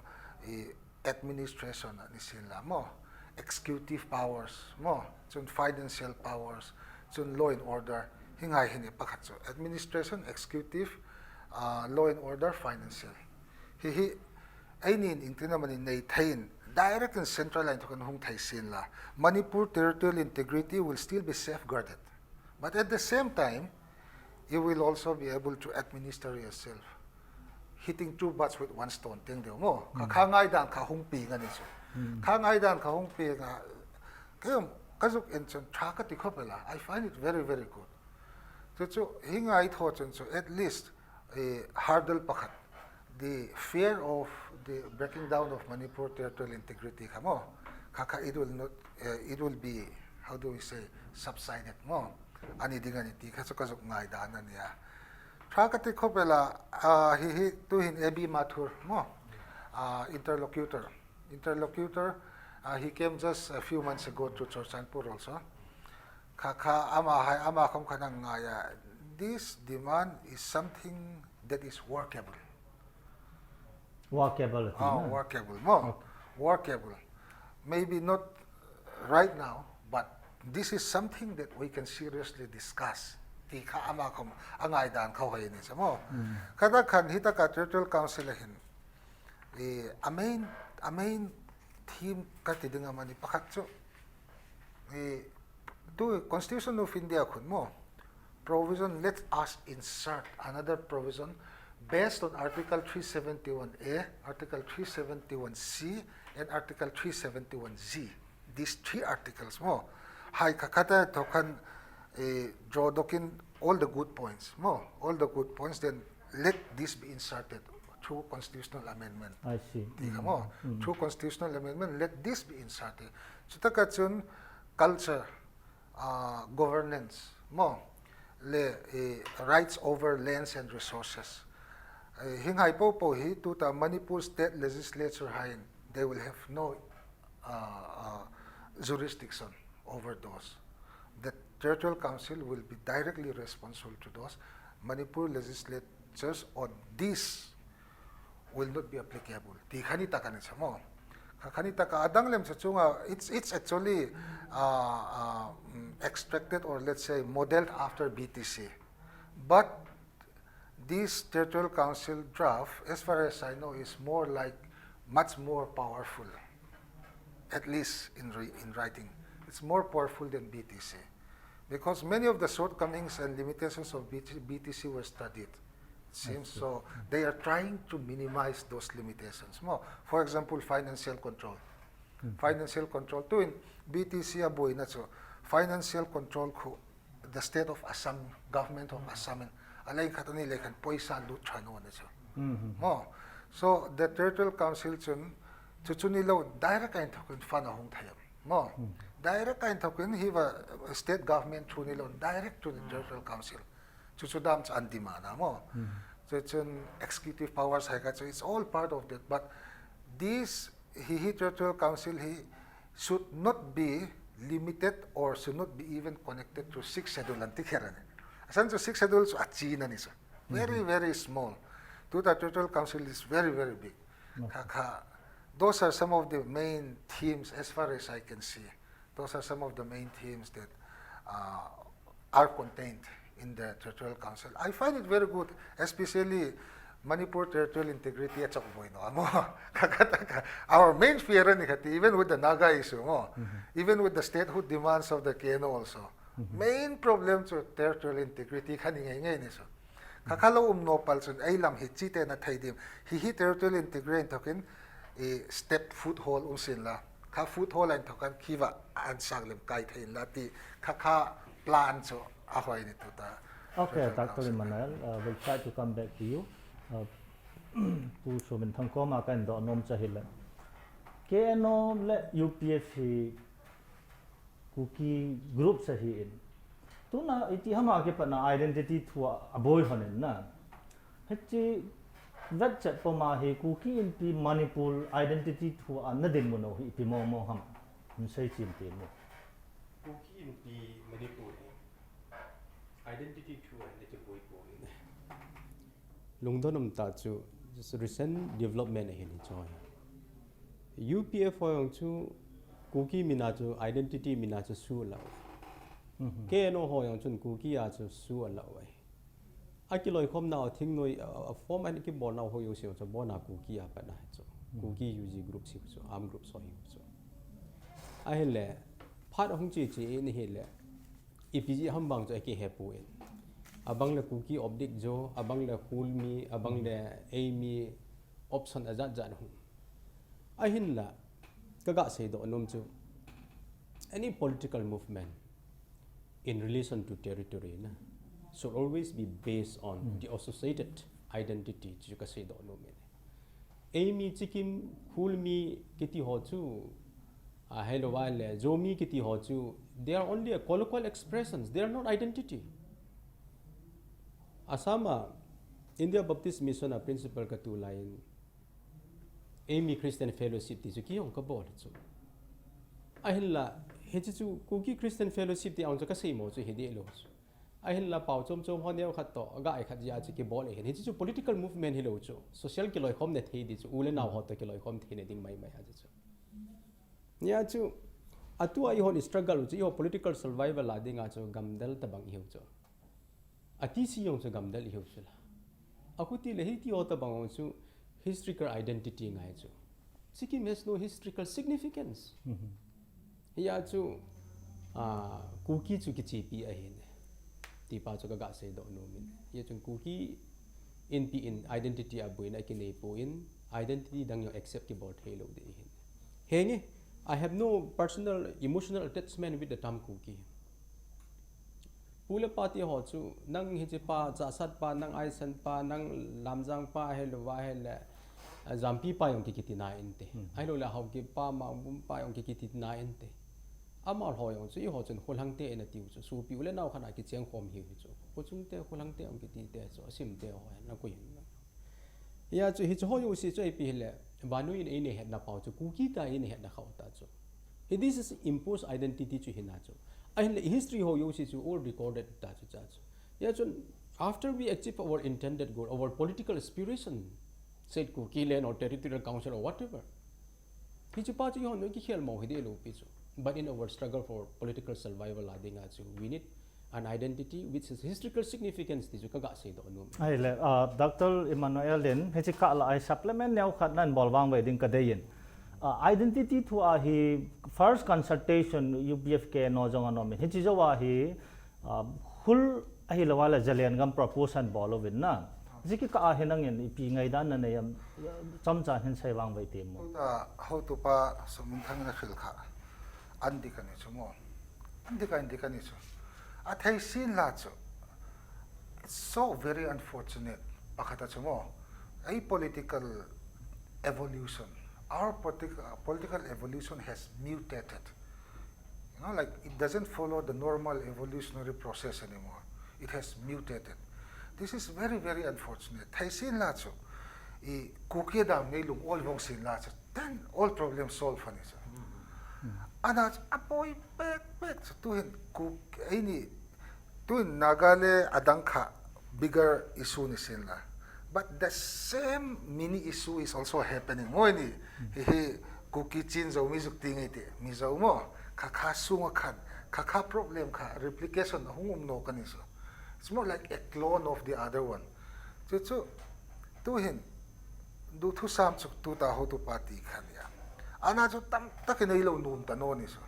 eh, administration a nisin la mo. Executive powers mo. Chun financial powers. Chun law and order. Hi ngai hi ni pakhat chu. Administration, executive, ah, law and order, financial. Hi hi, eini in iengtin am ani nei thei in, direct in central line thu kan hung thei sin la. Manipur territorial integrity will still be safeguarded. But at the same time, you will also be able to administer yourself. Hitting two birds with one stone, ting deu mo. Kha, Hmm. kha ngaidan kha hung pi nga ni chu. Hmm. Kha ngaidan kha hung pi nga, kei um, ka zuk en chun tha ka ti khop la. I find it very, very good. Chu chu, hi ngai tho chun chu, at least, eh, hurdle pakhat. The fear of the breaking down of Manipur territorial integrity kha mo. Kha kha it will not, eh, it will be, how do we say, subsided mo. Ani ding ani ti kha chu ka zuk ngaidan ani a. Tha ka ti khop la, ah, hi hi, tuhin A B Mathur mo. Ah, interlocutor. Interlocutor, uh, he came just a few months ago to Churachandpur also. Kha kha ama hai, ama khom khan a ngai a. This demand is something that is workable. Workable, ah, no? Workable. Mo, okay. Workable. Maybe not right now, but this is something that we can seriously discuss. Ti kha ama khom a ngaidan kha hoi ni sa mo. Mm. Kha ta khan hi ta ka Territorial Council a hin. Eh, a main, a main theme ka ti ding a mani pakhat chu, eh, tu Constitution of India khun mo, provision, let us insert another provision based on Article three seventy-one A, Article three seventy-one C, and Article three seventy-one G. These three articles, mo. Hai kha khat a thokhan, eh, draw doh in all the good points, mo. All the good points, then let this be inserted through constitutional amendment. I see. Ti kha mo. Through constitutional amendment, let this be inserted. Chutaka chun culture, uh, governance, mo, le, eh, rights over lands and resources. Eh, hing hai popo hi tuta Manipur state legislature hai in, they will have no, uh, uh, jurisdiction over those. The Territorial Council will be directly responsible to those. Manipur legislatures on this will not be applicable. Ti kha ni taka ni sa mo. Kha, kha ni taka adang lem sa chunga, it's, it's actually, uh, uh, mm, extracted or, let's say, modeled after B T C. But this Territorial Council draft, as far as I know, is more like, much more powerful, at least in re-, in writing. It's more powerful than B T C. Because many of the shortcomings and limitations of B T C were studied. It seems so. They are trying to minimize those limitations. Mo, for example, financial control. Financial control. Tuin B T C a boina chu financial control khu the state of Assam, government of Assam in alai khat ani le khan poisa lut tha nom ana chu. Mo. So the Territorial Council chun chu chu ni lo direct a inthokin fund ahung thei. Mo. Direct a inthokin hi va state government chu ni lo direct to the Territorial Council. Chu chu dam chu an demand a mo. Chu chun executive powers hai kha chu, it's all part of that. But this hi hi Territorial Council hi should not be limited or should not be even connected to sixth schedule anti kher ani. Asan chu sixth schedule chu achi na ni sa. Very, very small. Tuta Territorial Council is very, very big. Kha kha. Those are some of the main themes as far as I can see. Those are some of the main themes that, uh, are contained in the Territorial Council. I find it very good, especially Manipur territorial integrity a chok boina mo. Kha kha taka. Our main fear ni kha ti, even with the Naga issue mo. Even with the statehood demands of the K N O also. Main problem chu territorial integrity kha ni ngai ngai ni so. Kha kha lo um nom pal chun ei lam hi chi te na thei dim. Hi hi territorial integrity inthokin, eh, step foothold um sin la. Kha foothold a inthokan khi va an sang lem kai thei in la ti. Kha kha plan chu ahoi ni tuta. Okay, Doctor Emmanuel, uh, we'll try to come back to you. Uh, Pu Sominthang koma ka hin doh nom chu ahile, K N O le U P F hi Kuki groups ahi in. Tuna iti ham a kipatna identity thu a aboi hon in na. Hiche vet chet puma hi Kuki Inpi Manipur identity thu a na dinmun u hi ipi mong mong ham. Hin sei chim tin mo. Kuki Inpi Manipur hi identity thu a na kiboi poi. Lungdon um tah chu, just recent development ahin hiche hi. U P F ho jong chu Kuki min a chu identity min a chu su alah u. K N O ho jong chun Kuki a chu su alah u ahi. Akiloikhomna u thingnoi, a, a form a kibolna u ho jouse chu abona Kuki a pat ahi chu. Kuki U G group hi chu, armed group ho hi chu. Ahile, phat ahung che che in ahile, ipi jeh ham vang chu akihe poi. Abang le Kuki Opdichzo, abang le Khulmi, abang le eimi option ajat jat hung. Ahinla, kaga seidoh nom chu, any political movement in relation to territory na should always be based on the associated identity chu kaseidoh nom in. Eimi, Chikim, Khulmi kiti ho chu, ahilou le Zomi kiti ho chu, they are only a colloquial expressions, they are not identity. Assam a India Baptist Mission a principal kati lai in, eimi Christian Fellowship ti chu kei jong kabol chu. Ahinla, hiche chu Kuki Christian Fellowship ti jong chu kaseimo chu hideh lou chu. Ahinla pao chom chom ho neo khat toh, aga ai khat jeh a chu kibol ahin. Hiche chu political movement hilou chu. Social kiloikhomna thei ding chu, u le nao ho toh kiloikhom theina ding mai mai ahi chu. Hia chu, atua eihon struggle u chu, eiho political survival a dinga chu gamdal tabang ihiu chu. Ati si jong chu gamdal ihiu chu la. Akhuti le hiti ho tabang jong chu historical identity ngai chu. Sikkim has no historical significance. Hia chu, ah, Kuki chu kichepi ahin. Tipa chu kaga seidoh nom in. Hijeh chun Kuki Inpi in identity abuina kinei poi, identity dang jong accept kibol thei lou ding ahin. Henge, I have no personal emotional attachment with the term Kuki. Pu le pa ti ho chu, nang hiche pa, Chahsat pa, nang Aisan pa, nang Lamjang pa, ahilou va ahile, ah, Jampi pa jong kikiti na inte. Hmm. Ahilou le Haokip pa, Mangbum pa jong kikiti na inte. Amaho jong chu, eiho chun Khulhangte ina tiu chu, sopi u le nao khat a kicheng khom hiu hi chu. Khuchungte, Khulhangte jong kiti te chu, asim te ho, na kui hin. Hijeh chun hiche ho jouse chu ipi hile, vannoi in eina hetna pau chu, Kuki tia eina hetna khau ta chu. Hi, this is imposed identity chu hina chu. Ahinla history ho jouse chu all recorded ta chu cha chu. Hijeh chun, after we achieve our intended goal, our political aspiration, said Kuki land or territorial council or whatever. Hiche pa chu eiho noi kikhel mo hi ding lou pi chu. But in our struggle for political survival a dinga chu, we need an identity which is historical significance ti chu kaga seidoh nom. Ahile, ah, Doctor Emmanuel in, hiche kah la a hi supplement neo khat nahin bol vangvei ding kadei in. Ah, identity thu a hi first consultation U P F K no jong ana um in. Hiche jou a hi, ah, Khul ahilou le Zalengam proposal bol uvin na. Hiche kikah a hi nangin ipi ngaidan nanei em, chomcha hin sei vangvei temo. Tuta, hotupa Sominthang in akhel kha. An dik ani chu mo. An dik, an dik ani chu. Athei sin la chu. It's so very unfortunate. Pakhat a chu mo. A political evolution. Our politi-, uh, political evolution has mutated. You know, like, it doesn't follow the normal evolutionary process anymore. It has mutated. This is very, very unfortunate. Thei sin la chu. I Kuki dam nei lung ol vong sin la chu. Then all problems solve ani chu. Ana chu apoi pek pek chu tuhin Kuk-, eini tuin Naga le adang kha bigger issue ni sin la. But the same mini issue is also happening. Mo ni, hi hi Kuki Chin Zomi juk ti ngai te, Mizo mo, kha kha sunga khan, kha kha problem kha, replication hung um nom kani chu. It's more like a clone of the other one. Chu chu, tuhin, duthusam chu tuta hotupa ti khan ya. Ana chu tamtah in eilou nom ta nom ni chu.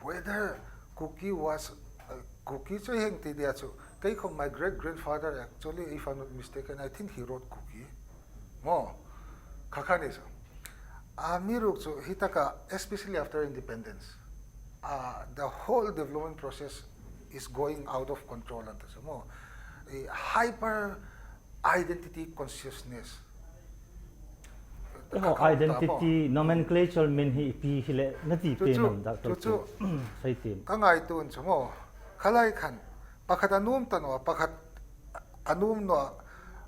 Whether Kuki was, uh, Kuki chu heng ti dia chu. Kei khom, my great grandfather, actually, if I'm not mistaken, I think he wrote Kuki. Mo, kha kha ni chu. Amiruk chu hitaka, especially after independence, uh, the whole development process is going out of control anta chu mo. Eh, hyper identity consciousness. Eiho identity nomenclature min hi ipi hile nati pen nom, Doctor Pu. Sei tin. Ka ngaito in chu mo. Khalai khan, pakhat anom ta nom, pakhat anom nom.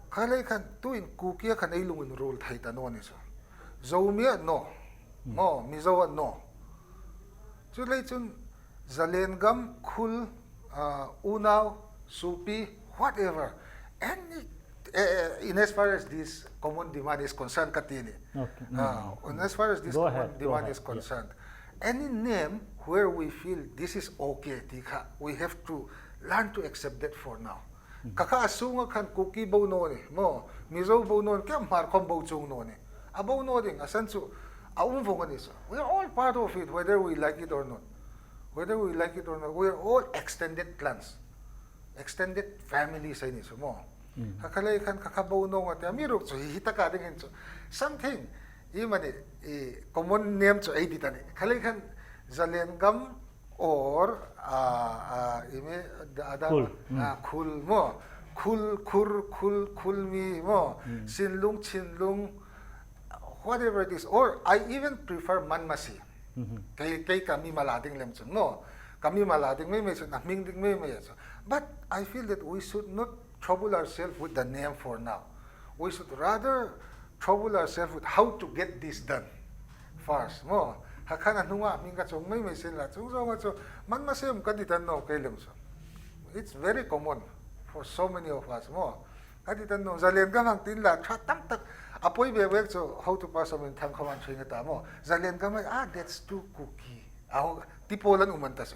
Khalai khan tuin Kuki a khan eilung in rule thei ta nom ni chu. Zomi a nom. Mo, Mizo a nom. Chulei chun Zalengam, Khul, uh, Unao, Supi, whatever. Any, uh, in as far as this common demand is concerned, kati ni. Okay. Uh, in as far as this common demand is concerned, any name where we feel this is okay, ti kha, we have to learn to accept that for now. Kha kha asunga khan Kuki bou nom ni, mo, Mizo bou nom ni, kei Hmar khom bou chung nom ni. Abou nom ding, asan chu, aum vong ani chu. We are all part of it, whether we like it or not. Whether we like it or not, we are all extended clans. Extended families ani chu mo. Kha khalei khan kha kha bou nom ati, amiruk chu hi, hitaka ding hin chu. Something, imani, i common name chu eidit ani. Khalei khan Zalengam, or, ah, ah, ime, the other, ah, Khul mo. Khul, Khur, Khul, Khulmi mo. Sinlung, Chinlung, whatever it is. Or I even prefer Manmasi. Kei, kei kami mala ding lem chun mo. Kami mala ding mei mei chun, na hming ding mei mei chun. But I feel that we should not trouble ourselves with the name for now. We should rather trouble ourselves with how to get this done first, mo. Hakhan anunga hming kachong mei mei sin la, chung jong a chu, Manmasi um kadit nom kei lem chu. It's very common for so many of us, mo. Kadit nom, Zalengam hang tin la, tha tamtah, apoi be be chu, hotupa Sominthang khaman ching ta mo. Zalengam, ah, that's too Kuki. Ah, ti polan um anta chu.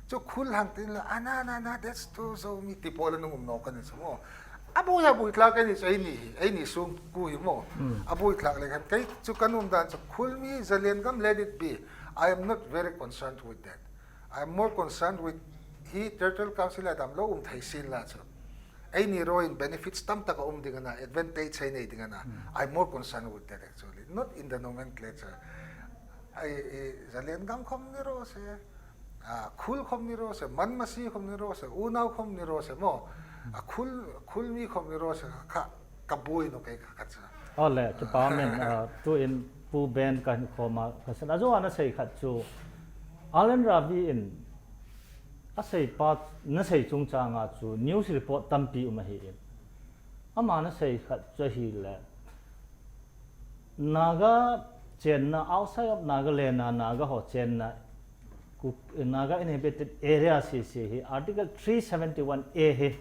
Chu Khul hang tin la, ana, na, na, that's too Zomi, ti polan um nom kani chu mo. Aboi, aboi tla kani chu eini hi, eini sung khu hi mo. Aboi tla le khan, kei chu ka nom dan chu Khulmi, Zalengam, let it be. I am not very concerned with that. I am more concerned with Hi Territorial Council a damlou um thei sin la chu. Eini ro in benefits tamtak a um ding ana, advantage sei nei ding ana. I'm more concerned with that actually, not in the nomenclature. Ai, i, Zalen gam khom ni ro se, a, khul khom ni ro se, man masi khom ni ro se, unau khom ni ro se mo. A khul, khul mi khom ni ro se, kha, ka bui no kei kha, kha cha. Ole, chu pa men, a, tu in Pu Ben ka hin khoma, ka sen. A jo ana sei khat chu, Alan Ravi in, a sei pa, na sei chungchang a chu, news report tampi um ahi in. Ama na sei khat chu ahi le. Naga chenna, outside of Nagaland a Naga ho chenna, Ku-, Naga inhabited area sese hi, Article three seventy-one A hi.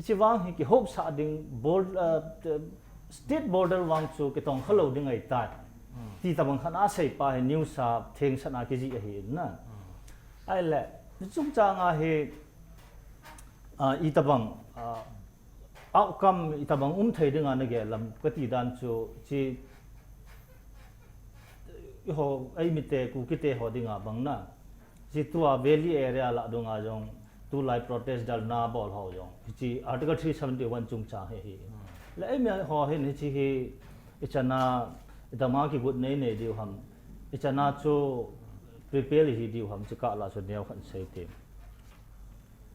Hichi vang hi kihopsah ding, bord-, uh, the state border vang chu kitong khalou ding ahitai. Ti tabang khat a sei pa hi news a thengsan a kijih ahi in na. Ahile, chungchang a hi, ah, i tabang, ah, outcome i tabang um thei ding a na gel lam kati dan chu chi i ho, ei mite Kuki te ho ding a bang na. Chi tua valley area la dung a jong tulai protest dal na bol ho jong. Chi Article three seventy-one chungchang hi hi. Le ei mi ho hin hichi hi i chana i dama kigut nei nei diu ham. I chana chu prepare hi diu ham chi ka la chu neo khan sei te.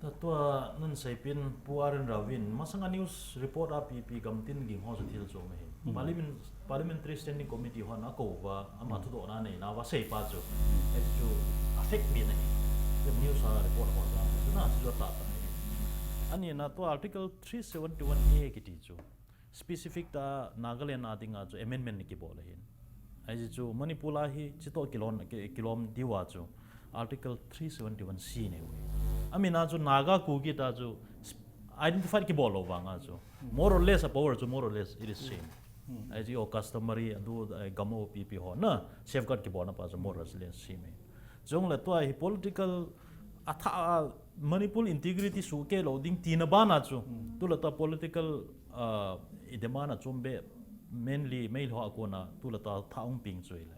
Ta tua nun seipin Pu Aren Ravin, masanga news report a pipi gamtin ging ho sa thil chu mai. Parliament, Parliamentary Standing Committee hon a ko va, ama thudohna nei na va sei pa chu. Ei chu a fake mi na hi. News a report ho sa, chu na chu ta ta. Ani na tua Article three seventy-one A kiti chu. Specific ta Nagaland a dinga chu amendment ni kibol ahin. Ahi chu Manipur a hi chito kilon, ki-, kilom diu a chu Article three seventy-one C nei u. Amina chu Naga Kuki ta chu sp-, identified kibol lou vanga chu. More or less a power chu more or less it is same. Ahi chu customary adu, eh, gamo pipi ho na safeguard kibolna pa chu more or less same. Jongle tua hi political a tha, a Manipur integrity suhkeh lou ding tina bana chu. Tula ta political, ah, i demand a chom be mainly Meitei ho a kona tula ta tha ung ping chu ile.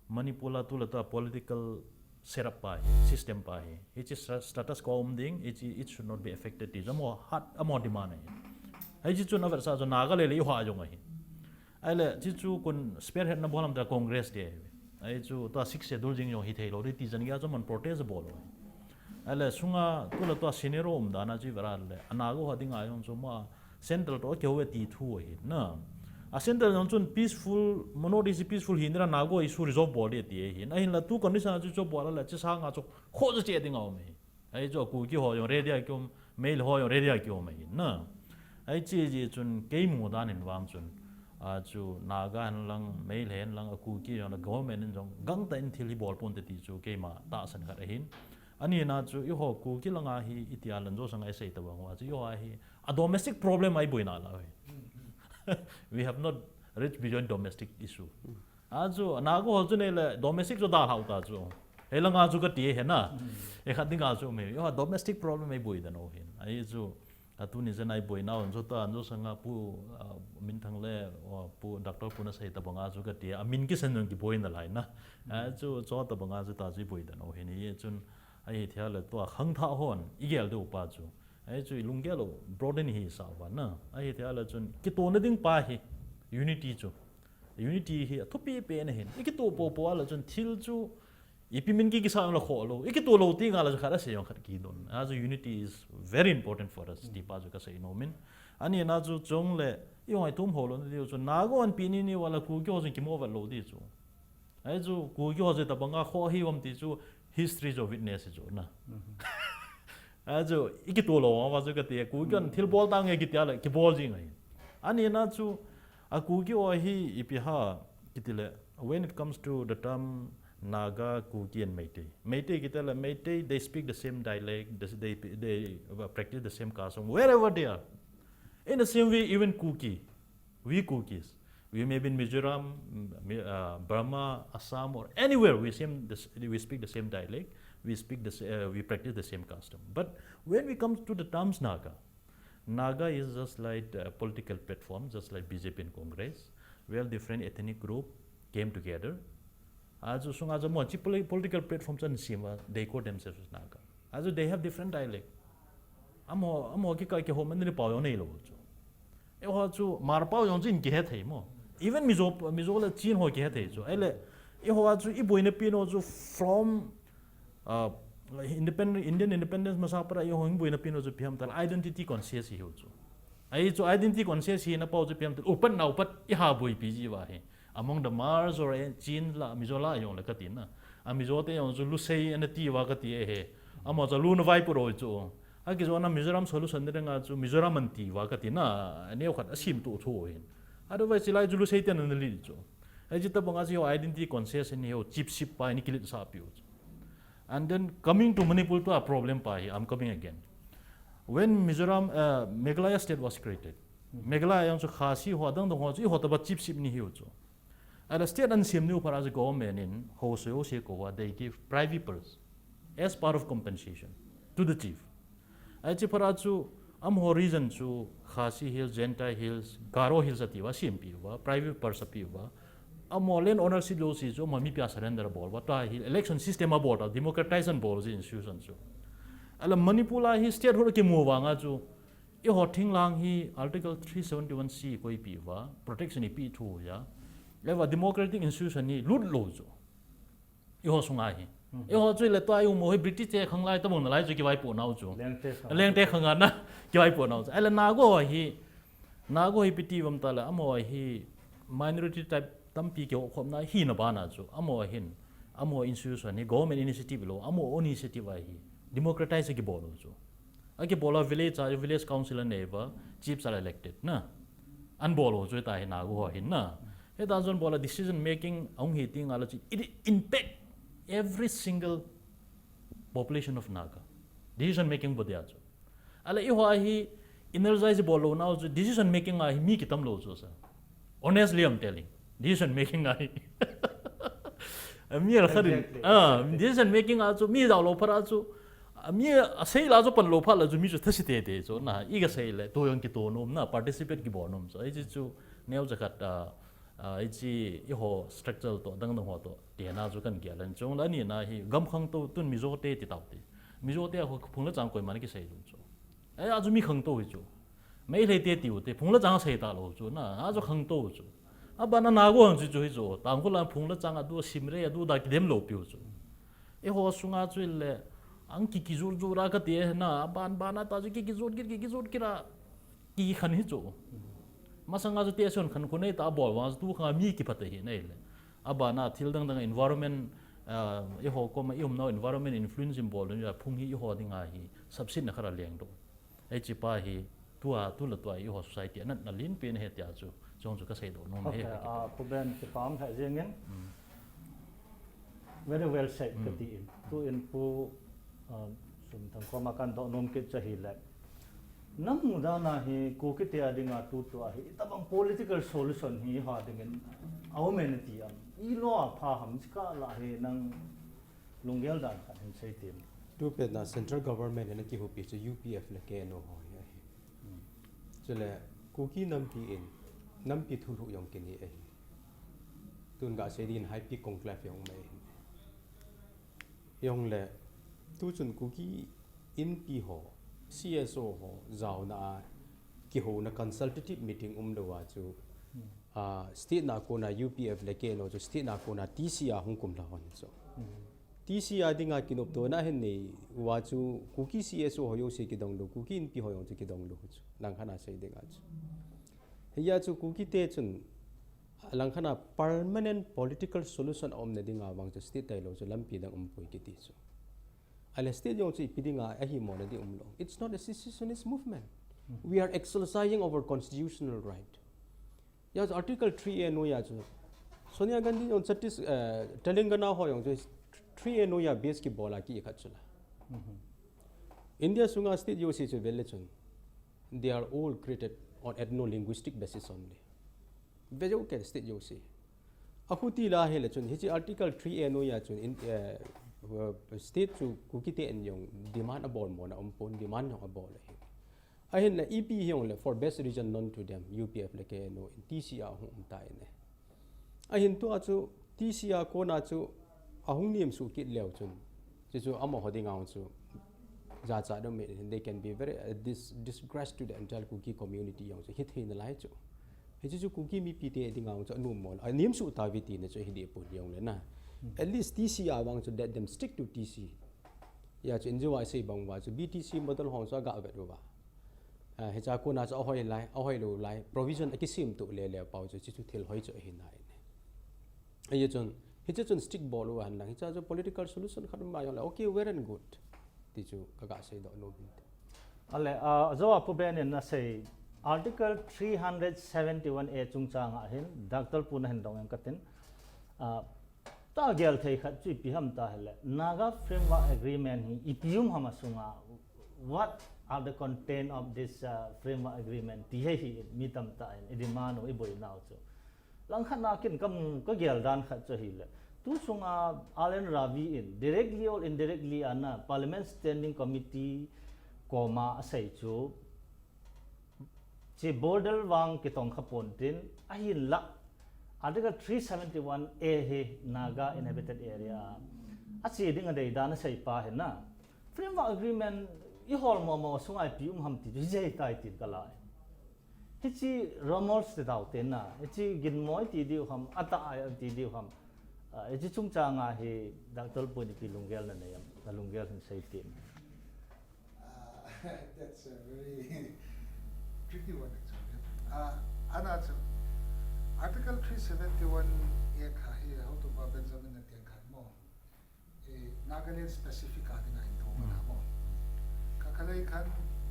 Manipur a tula ta political setup pa hi, system pa hi. Hichi sta-, status quo um ding, hichi, it should not be affected ti. Jamo hat, amo demand hi. Hichi chu na versa chu Naga le le i ho a jong hi. Ahile, chi chu kun spearhead na bol ham ta Congress te. Ahi chu tua Sixth Schedule jing jong hi thei lou, ri ti jan gei a chu man protest bol lou. Ahile, sunga tula tua scenario um dan a chu i vera le, a Naga ho dinga jong chu ma central to keu ve ti thu ahi na. A central jong chun peaceful, mono disi peaceful hi nira Naga issue resolve bol de ti ahi. Ahinla tu condition a chu chu bol le, chi sanga chu kho chu che ding a um hi. Ahi chu a Kuki ho jong ready a kium, Meitei ho jong ready a kium ahi na. Ahi chi ji chun kei mu dan in vang chun, a chu Naga hen lang, Meitei hen lang, a Kuki jong la government in jong gangtah in thil hi bol ponte ti chu keima tahsan khat ahin. Ani na chu i ho Kuki langa hi i tia lan jo sanga i sei ta bang uva chu i ho a hi a domestic problem a i boina la hi. We have not reached beyond domestic issue. A chu, a Naga ho chu nei le domestic chu dalhau ta chu. He langa chu ka ti he na. He khat dinga chu mi. Yo, domestic problem ei boi dan u hin. Ahi chu, a tuni jen a i boina u chu ta, chu sanga Pu, ah, Minthang le, oh, Pu Doctor Pu na sei ta banga chu ka ti. A min kisan jong kiboi nalai na. A chu, chu ta banga chu ta chu i boi dan u hin. Ahi chun, ahi thia le tua khangthah hon, i gel deu pa chu. Ahi chu i lunggel u, broaden hi sa uva na. Ahi thia le chun, kitohna ding pa hi, unity chu. Unity hi a thupi pen ahin. I kito popo a la chun thil chu ipi min ki kisa la kho lou. I kito lou ti nga la chu khat a sei jong khat kidon. A chu unity is very important for us. Ti pa chu ka sei nom in. Ani na chu chong le i hoi tum ho lou na diu chu Naga hon pi ni ni uva la Kuki ho chun kimo vat lou di chu. Ahi chu Kuki ho chu ta banga kho hi um ti chu history chu witness chu na. Ahi chu i kito lou uva chu ka ti Kuki hon thil bol ta nge ki tia la kibol jing ahi. Ani na chu a Kuki ho hi ipi ha kiti le, when it comes to the term Naga, Kuki and Meitei. Meitei kiti le, Meitei, they speak the same dialect, they, they, they, uh, practice the same custom, wherever they are. In the same way, even Kuki, we Kukis, we may be in Mizoram, mm, Mi-, uh, Burma, Assam, or anywhere, we same, this, we speak the same dialect, we speak the s-, uh, we practice the same custom. But when we come to the terms Naga, Naga is just like a political platform, just like B J P and Congress, where different ethnic group came together. Ahi chu sunga chu mo chi poli-, political platform chan sima, they call themselves as Naga. Achu they have different dialect. Amaho, amaho kikah kihom man ni pao jong neilou chu. Eiho chu Hmar pao jong chu in kihe thei mo. Even Mizo, Mizo le Chin ho kihe thei chu. Ahile, eiho chu iboina pen u chu from, uh, independent, Indian independence masa pat a eiho iboina pen u chu ipi ham itile identity conscious ihiu chu. Ahi chu identity conscious hina pao chu ipi ham itile upat nao pat iha boipi jiuva hi. Among the Hmars or, eh, Chin la, Mizo la jong le kati na. A Mizo te jong chu Lusei ana tiuva kati ahi. Amaho chu Lu ana vaiput u chu. Akijona Mizoram solution ni dinga chu Mizoram ana tiuva kati na. Aneo khat asim tu thu hin. Otherwise, hilai chu Lusei te ana li chu. Ahi chu tabanga chu identity conscious ni ho chiefship pa ni kilit sa piu chu. And then coming to Manipur, to a problem pa hi, I'm coming again. When Mizoram, uh, Meghalaya state was created, Meghalaya jong chu Khasi ho, adang dang ho chu, eiho tobang chiefship ni hiu chu. Ahile state ana sem niu phat a chu government in ho soi ho se kouva, they give privy purse as part of compensation to the chief. Ahi chu phat a chu, amaho region chu Khasi Hills, Jaintia Hills, Garo Hills atiuva, sem piuva, privy purse apiuva. Amaho land ownership jouse chu, amaho mipi a surrender abol uva, tua hi election system abol ta, democratize ana bol ji institution chu. Ahile Manipur a hi statehood kimu vanga chu, eiho thinglhang hi Article three seventy-one C koipi uva, protection ipi thu uva. Leva democratic institution hi lut lou chu. Eiho sunga hi. Eiho chu le tua i um u hi British te khang lai tabang nalai chu kivaipoh nau chu. Lengte khang. Lengte khang a na kivaipoh nau chu. Ahile Naga ho hi, Naga ho hi ipi ti uvam itile, amaho hi minority type tampi kiho khomna hina bana chu. Amaho hin, amaho institution hi government initiative lou, amaho own initiative a hi democratize kibol u chu. Akibol a village a, village council anei uva, chiefs are elected na. Ana bol u chu hita hi Naga ho hin na. Hita chu ana bol a decision making ahung hi teng le chu, it impact every single population of Naga. Decision making body a chu. Ahile eiho a hi energize bol lou nau chu, decision making a hi mi kitam lou chu sa. Honestly, I'm telling. Decision making a hi. A mi al kharin. Exactly, ah, exactly. Decision making a chu, mi jao lou phat a chu. A mi a sei la chu pan lou phat le chu mi chu thase tete chu na. I kasei le, to jong kito nom na, participate kibol nom chu. Ahi chu chu, neocha khat, ah, ah, ahi chu eiho structure to, dang dang ho to. Tena chu kana gel in chu. La ni na hi, gam khangtou, tun Mizo te ti tau te. Mizo te a ho phung le chang koiman kisei lou chu. Ahi, a chu mi khangtou hi chu. Meitei te tiu te, phung le chang sei talou chu, na, a chu khangtou chu. Abana Naga ho chu chu hi chu, Tangkhul a phung le chang a du, Simrei a du da kidem lou piu chu. Eiho sunga chu le, ang ki kijur jur a kati e na, aban bana ta chu ki kijur kit, ki kijur kit a, kikhen hi chu. Masanga chu te sun khan khu nei ta bol vang chu tu khang a mi kiphat ahi nei le. Abana thil dang dang environment, ah, eiho koma i um nau environment influence in bol ding a phung hi eiho dinga hi, subside na khat a leng doh. Ahi chu pa hi, tua, tu le tua eiho society a natna lenpen ahi tia chu, chong chu kasei doh nom e. Okay, ah, Pu Ben, kipah lheh jeng in. Mm. Very well said, mm, kati in. Tu in Pu, ah, Sumthang koma kadoh nom kit chu ahile. Namu dan a hi Kuki te a dinga tutua hi, itabang political solution hi eiho dingin aum e nati am. Ilou a pha ham, chukah la hi nang lunggel dan khat hin sei tin. Tupet na central government in akihoupi chu U P F le K N O ho hi ahi. Hmm. Chule Kuki nampi in, nampi thulhuh jong kinei ahi. Tun gasei din High Peak Conclave jong um ahi. Jongle, tuchun Kuki Inpi ho, C S O ho, jaona a, kihouna consultative meeting umlou a chu, hmm, ah, state na kona U P F le K N O chu state na kona T C A hung kumlha hon chu. Hmm. T C A dinga kinoptona hin nei uva chu Kuki C S O ho jouse kidonglou, Kuki Inpi ho jong chu kidonglou chu. Langkhat a sei dinga chu. Hiya chu Kuki te chun langkhat a permanent political solution aumna dinga vang chu state tailou chu lampi dang umpoi kiti chu. Ahile state jong chu ipi dinga ahimo na di umlou. It's not a secessionist movement. Hmm. We are exercising our constitutional right. Ya chu Article three A noiya chu. Sonia Gandhi jong Chhattis-, eh, Telangana ho jong chu three A noiya base kibol a ki khat chu la. Mhm. India sunga state jouse chu vele chun. They are all created on ethno-linguistic basis only. Vejou ke state jouse. Ahuti la hile chun, hiche Article three A noiya chun in, eh, uh, state chu Kuki te in jong demand abol mona umpon, demand jong abol ahi. Ahinla ipi hijongle for best region known to them, U P F le K N O in T C A hung um ta in e. Ahin tua chu T C A kona chu ahung niam suh kit leu chun. Chuchu amaho dinga chu Jachat deuh mai, they can be very, uh, dis-, disgrace to the entire Kuki community jong chu hithei nalai chu. Hichu chu Kuki mipi te dinga jong chu anom mo, anem suh tauve tina chu hiding pon jongle na. At least T C a vang chu let them stick to T C. Hijeh chun N G O a isei bang uva chu B T C model ho chu aga vet uva. Ah, hicha kona chu ahoi lai, ahoi lou lai, provision akisem to lele pau chu, hichu thil hoi chu ahi nai. Hijeh chun, hiche chun stick bol u ahin lang, hicha chu political solution khat um a jongle, okay, well and good. Ti chu kaga seidoh nom in. Ale, ah, jou a Pu Ben in asei, Article three hundred seventy-one A chungchang a hin, Doctor Pu nahin dong in katin, ah, tagel thei khat chu ipi ham tahile, Naga Framework Agreement hi ipi um ham asunga, what are the content of this, uh, Framework Agreement? Ti hi hi mi tamtah in idemand u, iboinau chu. Langkhat na kin kamu, kagel dan khat chu ahile, tu sunga R N Ravi in directly or indirectly ana Parliament Standing Committee koma asei chu, hiche border vang kitong kha pon tin, ahinlah Article three seventy-one A hi Naga Inhabited Area a che ding adei dan asei pa hi na. Framework Agreement ihol mo mo sunga ipi um ham ti chu hijeh tai tin kalai. Hiche rumors ti tau te na, hiche ginmo iti diu ham, atah a iti diu ham. Ah, hiche chungchang a hi Doctor Pu in ipi lunggel nanei am, nalunggel hin sei tin. Ah, that's a very tricky one, actually. Ah, ana chu, Article three seventy-one A kha hi, Houtupa Benjamin in ati khan mo. Eh, Nagaland specific a dinga ahin tho na mo. Kha khalei khan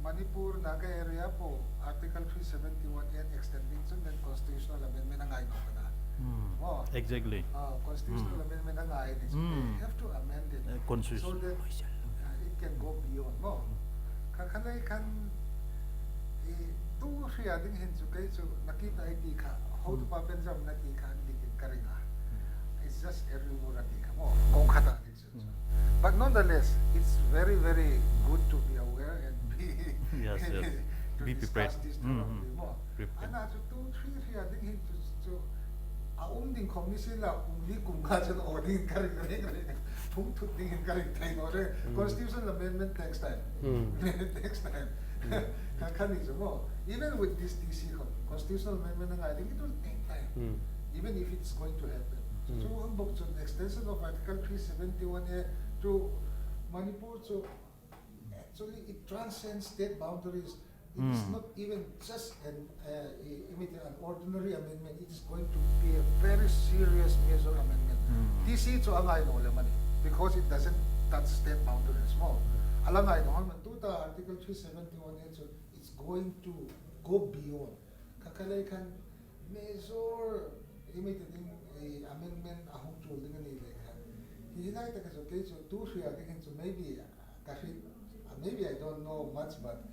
Manipur, Naga area po, Article three seventy-one A extending chun then constitutional amendment angai nom kana. Mo. Exactly. Ah, constitutional amendment angai ni chu. They have to amend it so that, ah, it can go beyond, no? Kha khalei khan, eh, tu hria ding hin chu kei chu nakit a iti kha, Houtupa Benjamin nati kha, nati kin karing a. It's just a rumor ati kha mo. Kong khat a ding chu. But nonetheless, it's very, very good to be aware and be, yes, yes, to be discuss prepared. This thoroughly mo. Prepared. Ana chu tu hria ding hin chu, chu, a um ding khom ni sila, um ni kum kha chun o ding karing, ring, ring. Phung thut ding hin karing thei no re. Constitutional amendment takes time. Takes time. Kha, kha ni chu mo. Even with this T C kho, constitutional amendment angai ding, it will take time. Even if it's going to happen. So, ang bok chun extension of Article three seventy-one A to Manipur chu actually it transcends state boundaries. It is not even just an, uh, i-, imitate an ordinary amendment. It is going to be a very serious major amendment. T C chu angai no le mani, because it doesn't touch state boundaries mo. Ala ngai no han man tuta Article three seventy-one A chu, it's going to go beyond. Kha khalei khan major imitate ding, eh, amendment ahung chul ding ani le khan. Hi lai ta ka chu kei chu tu hria ding hin chu maybe, ah, ka hri, ah, maybe I don't know much, but,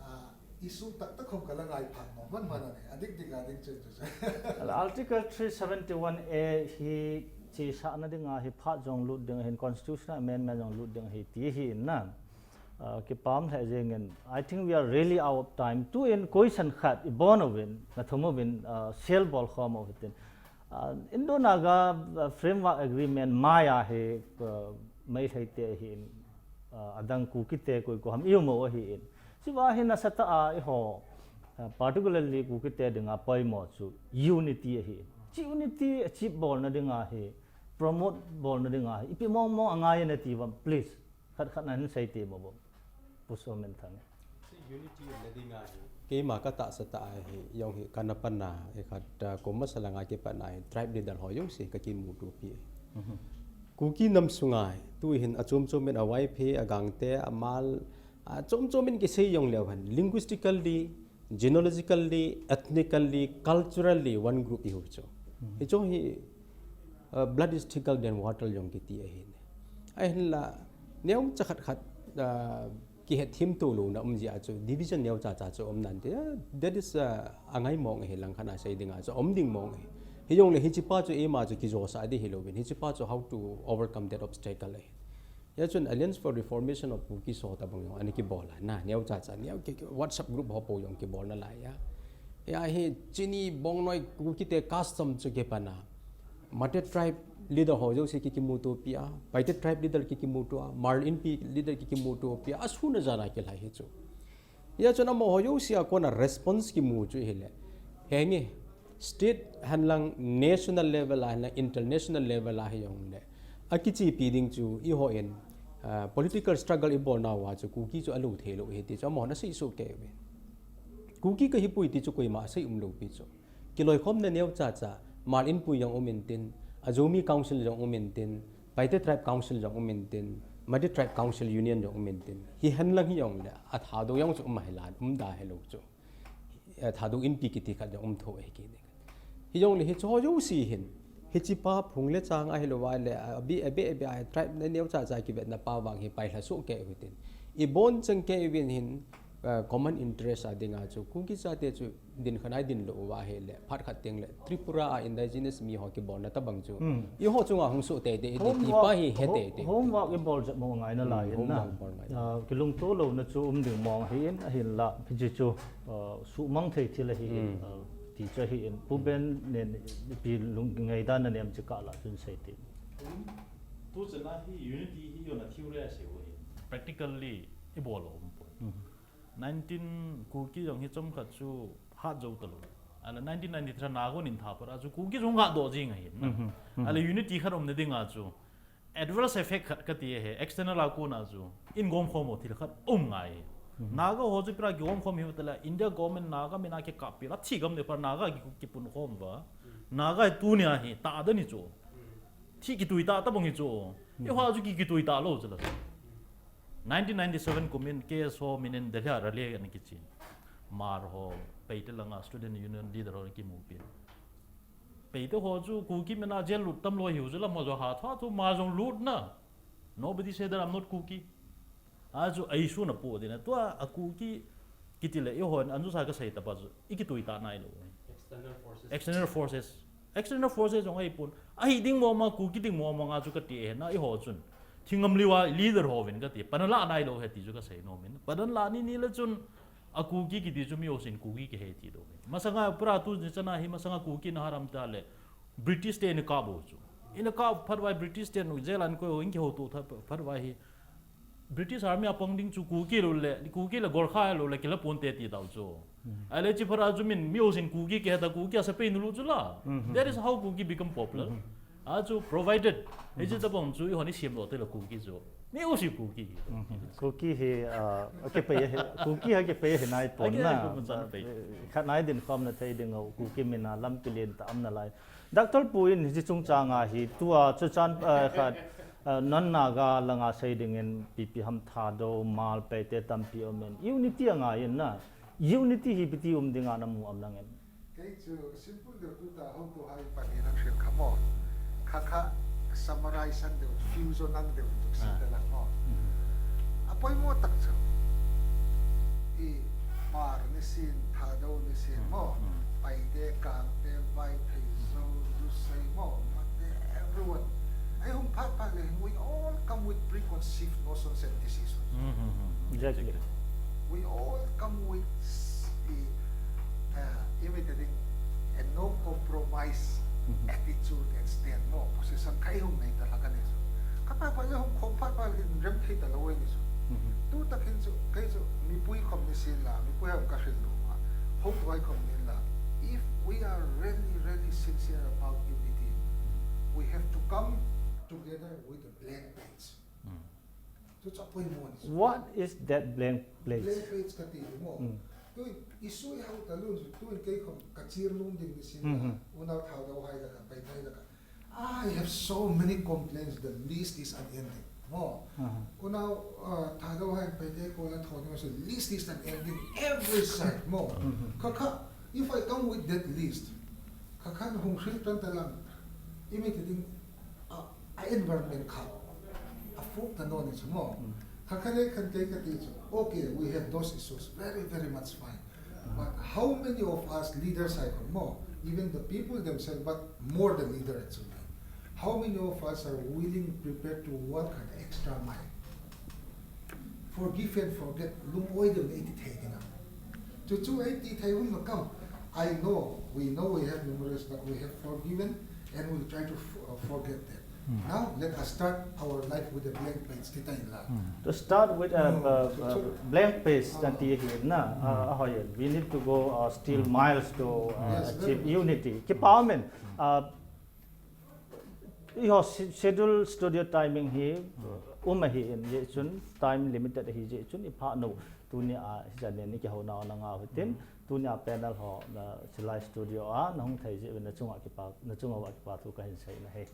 ah, issue tak tak khom kala ngai phat nom man man ani. Adik dik a ding chu chu chu. Article three seventy-one A hi chesahna dinga hi phat jong lut ding ahin, constitutional amendment jong lut ding ahi ti hi in na. Ah, kipah lheh jeng in, I think we are really out of time. Tu in question khat ibon uvin, nathum uvin, ah, sel bol khom u hitin. Ah, Indo-Naga, ah, Framework Agreement mai a hi, ah, Meitei te hi in, ah, adang Kuki te koi ko ham i um u ahi in. Chuva hi nasatah a eiho, ah, particularly Kuki te dinga poimo chu unity ahi in. Chu unity achieve bolna dinga hi, promote bolna dinga hi, ipi mong mong angai nati uvam, please. Khat khat na hin sei temo bo. Pu Somenthang. Unity na dinga hi. Keima ka tahsa tah a hi, jong hi kana pan na, eh, khat, ah, kum masa langa kipat na hi, tribe leader ho jong si ka kimuto pi. Kuki nam sunga hi, tu hin achom chom in a Vaiphei, a Gangte, a Hmar, achom chom in kisei jong leu hen, linguistically, genealogically, ethnically, culturally, one group ihi u chu. Hichu hi, uh, blood is thicker than water jong kiti ahi. Ahinla, neocha khat khat, uh, kihethem to louna um jeh a chu, division neocha cha chu um nante, uh, that is, uh, angai mong ahi lang khat a sei dinga chu, um ding mong ahi. Hijongle hichepa chu eima chu kijosah ding hilouvin, hichepa chu how to overcome that obstacle ahi. Hijeh chun Alliance for Reformation of Kuki so tabang jong ana kibol a, na, neocha cha, neo ki, ki, WhatsApp group ho po jong kibol nalai a. Hia hi, chini bongnoi Kuki te custom chu kipan a. Mate tribe Leader ho jouse ki kimuto pia, Paite tribe leader ki kimuto a, Hmar Inpi leader ki kimuto pia, asuna jana kilhai hi chu. Hia chun amaho jouse a kona response kimu chu hile. Henge, state henlang national level a, henlang international level a hijongle, akichepi ding chu eiho in, ah, political struggle ibol nauva chu Kuki chu alou thei lou ahi ti chu amahon asei soh kei uve. Kuki kahipoi ti chu koima asei umlou pi chu. Kiloikhomna neocha cha, Hmar Inpi jong um intin, Azomi Council jong um intin, Paite Tribe Council jong um intin, Meitei Tribe Council Union jong um intin. Hihen lang hijongle, a Thadou jong chu um ahi lan, um da hilou chu. A Thadou Inpi kiti khat jong um tho ahi kit. Hijongle hicheho jouse hin, hiche pa phung le chang ahilou va le, a be, a be, a be, a tribe na neocha cha kivetna pa vang hi pailha soh kei uhitin. Ibon chang kei uvin hin, ah, common interest a dinga chu, Kuki chate chu, din khanai din lou uva hile, phat khat teng le, Tripura a indigenous mi ho kibolna tabang chu. Hmm. Eiho chunga hung soh teitei, ti, ti pa hi he teitei. Homework ibol jep mo ngai nalai in na. Homework bol ngai. Ah, kilungto louna chu um ding mong ahin, ahinla, hiche chu, ah, suhmang thei thil ahin, hmm, ah, ti chu ahin. Pu Ben nen, ipi lung ngaidan nanem chu kah lah chun sei tin. Tu chana hi unity hi jona theory a sei u ahi. Practically ibol u um poi. Hmm. Nineteen Kuki jong hi chomkhat chu hat jou talou. Ahile nineteen ninety-three Naga nin tha phat a chu Kuki jong hatdoh jing ahi na. Mhm, mhm. Ahile unity khat umna dinga chu adverse effect khat kati ahi, external a kona chu in gomkhom u thil khat um ngai. Mhm. Naga ho chu ipi a kigomkhom hiu tile India government Naga mina kikap peh a thi gam ne phat Naga ki, kipunkhom uva. Naga hi tunia hi tahdan hi chu. Thi kitui tah tabang hi chu. Mhm. Eiho chu ki, kitui talou chu la. Nineteen ninety-seven kumin K S O minin Delhi a rally ana kichin. Hmar ho, Paite langa student union leader ho ana kimupi. Paite ho chu Kuki mina jail lut tam lou hiu chu la, amaho jong hatho, tu amaho jong lut na. Nobody say that I'm not Kuki. A chu a issue na pu ding na. Tua a Kuki kiti le eihon anjusa kasei tapa chu ikitui tah nailou. External forces. External forces. External forces jong ahipon. Ahi ding mong mong, Kuki ding mong mong a chu kati ahi na eiho chun. Thingnoi a leader hovin kati. Pan alah nailou ahi ti chu kasei nom in. Pan alah ni ni le chun a Kuki kiti chu mi jousen Kuki kihi ti lou. Masanga pura tu ni chana hi masanga Kuki naharam ta le. British te ina kap u chu. Ina kap phat uva British te nu jail a ana koi u in kihouto phat uva hi. British Army a pang ding chu Kuki lou le, Kuki le Gorkha lou le kila ponte ti dau chu. Hmm. Ahile hiche phat a chu min mi jousen Kuki kihe ta, Kuki a sepai nulu chu la. Hmm. That is how Kuki become popular. Hmm. A chu provided. Hmm. Hiche tabang chu eihon isemdoh tile Kuki chu. Mi jouse Kuki. Hmm. Kuki hi, ah, akipai ahi, Kuki hi akipai ahi naipon na. Akipai ahi, akipai ahi. Khat nai dinkhomna thei ding u, Kuki mina lampi lentah aum nalai. Doctor Pu in hiche chungchang a hi tua chu chan, eh, khat, eh, non Naga langa sei dingin P P ham Thadou, Hmar, Paite tampi um in. Unity angai in na. Unity hi ipi ti um dinga namu am lang em? Kei chu simple deu tu ta ho tu hai pa ni nang hril kha mo. Kha kha summarize ang deu, fusion ang deu tu si ta lang mo. A poimo tak chu. I Hmar nisin, Thadou nisin mo. Paite, Kangte, Vaiphei, Zou, Lusei mo. Mate, everyone. Ai hung phat phat le, we all come with preconceived notions and decisions. Exactly. We all come with, uh, imitating and no compromise attitude and stand mo. Position khat hung nei ta la ka ne so. Ka pa pa le hung khom phat phat le rem thei ta lo we ni so. Tu takin chu, kei chu, mipui khom nisin la, mipui ham ka hril lo ma. Ho tu ai khom nin la. If we are really, really sincere about unity, we have to come together with a blank page. Chu chu apoimo ni chu. What is that blank page? Blank page kati mo. Tu issue i hau ta lun chu, tu in kei khom ka chir lum ding nisin la. Unau Thadou hai la ka, Paite hai la ka. I have so many complaints, the list is unending. Mo. Unau, uh, Thadou hai, Paite ko la thon ni so list is unending every side. Mo. Kha kha, if I come with that list, kha kha hung hril tan ta lang. Imitating a, a environment kha, a folk ta no ni chu mo. Kha kha le khan kei kati chu. Okay, we have those issues. Very, very much fine. But how many of us leaders hai khom mo, even the people themselves, but more the leader actually. How many of us are willing, prepared to work an extra mile? Forgive and forget, lung-oi deu le i ti thei ding a. Chu chu i ti thei hun ma kam. I know, we know we have memories, but we have forgiven and we'll try to f- uh, forget that. Now let us start our life with a blank page. Tita inla. To start with a uh, uh, blank page, tati hi na. Uh, ahoy, we need to go uh, still miles to uh, Yes, very achieve much. Unity. Kipa umin. Uh, iho si- schedule studio timing hi um ahi in, jeh chun time limited ahi jeh chun ipha no. Tunia hijanen ni kihona na nga hitin. Tunia panel ho na silai studio a na hung thei jeh na chunga kipa na chunga wa kipa thu kahin sei na he.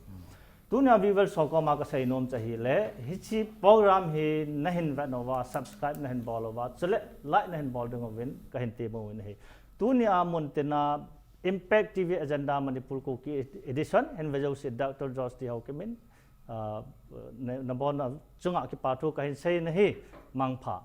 Tunia viewers ho koma kasei nom chu ahile, hichi program hi nahin vet uva, subscribe nahin bol uva, chule like nahin bol ding uvin kahin temuvin ahi. Tunia mun tina Impact T V Agenda Manipur Kuki Edition hin vejouse Doctor George T Haokip in uh, na, nabon na chunga kipa thu kahin sei na hi. Mangpha.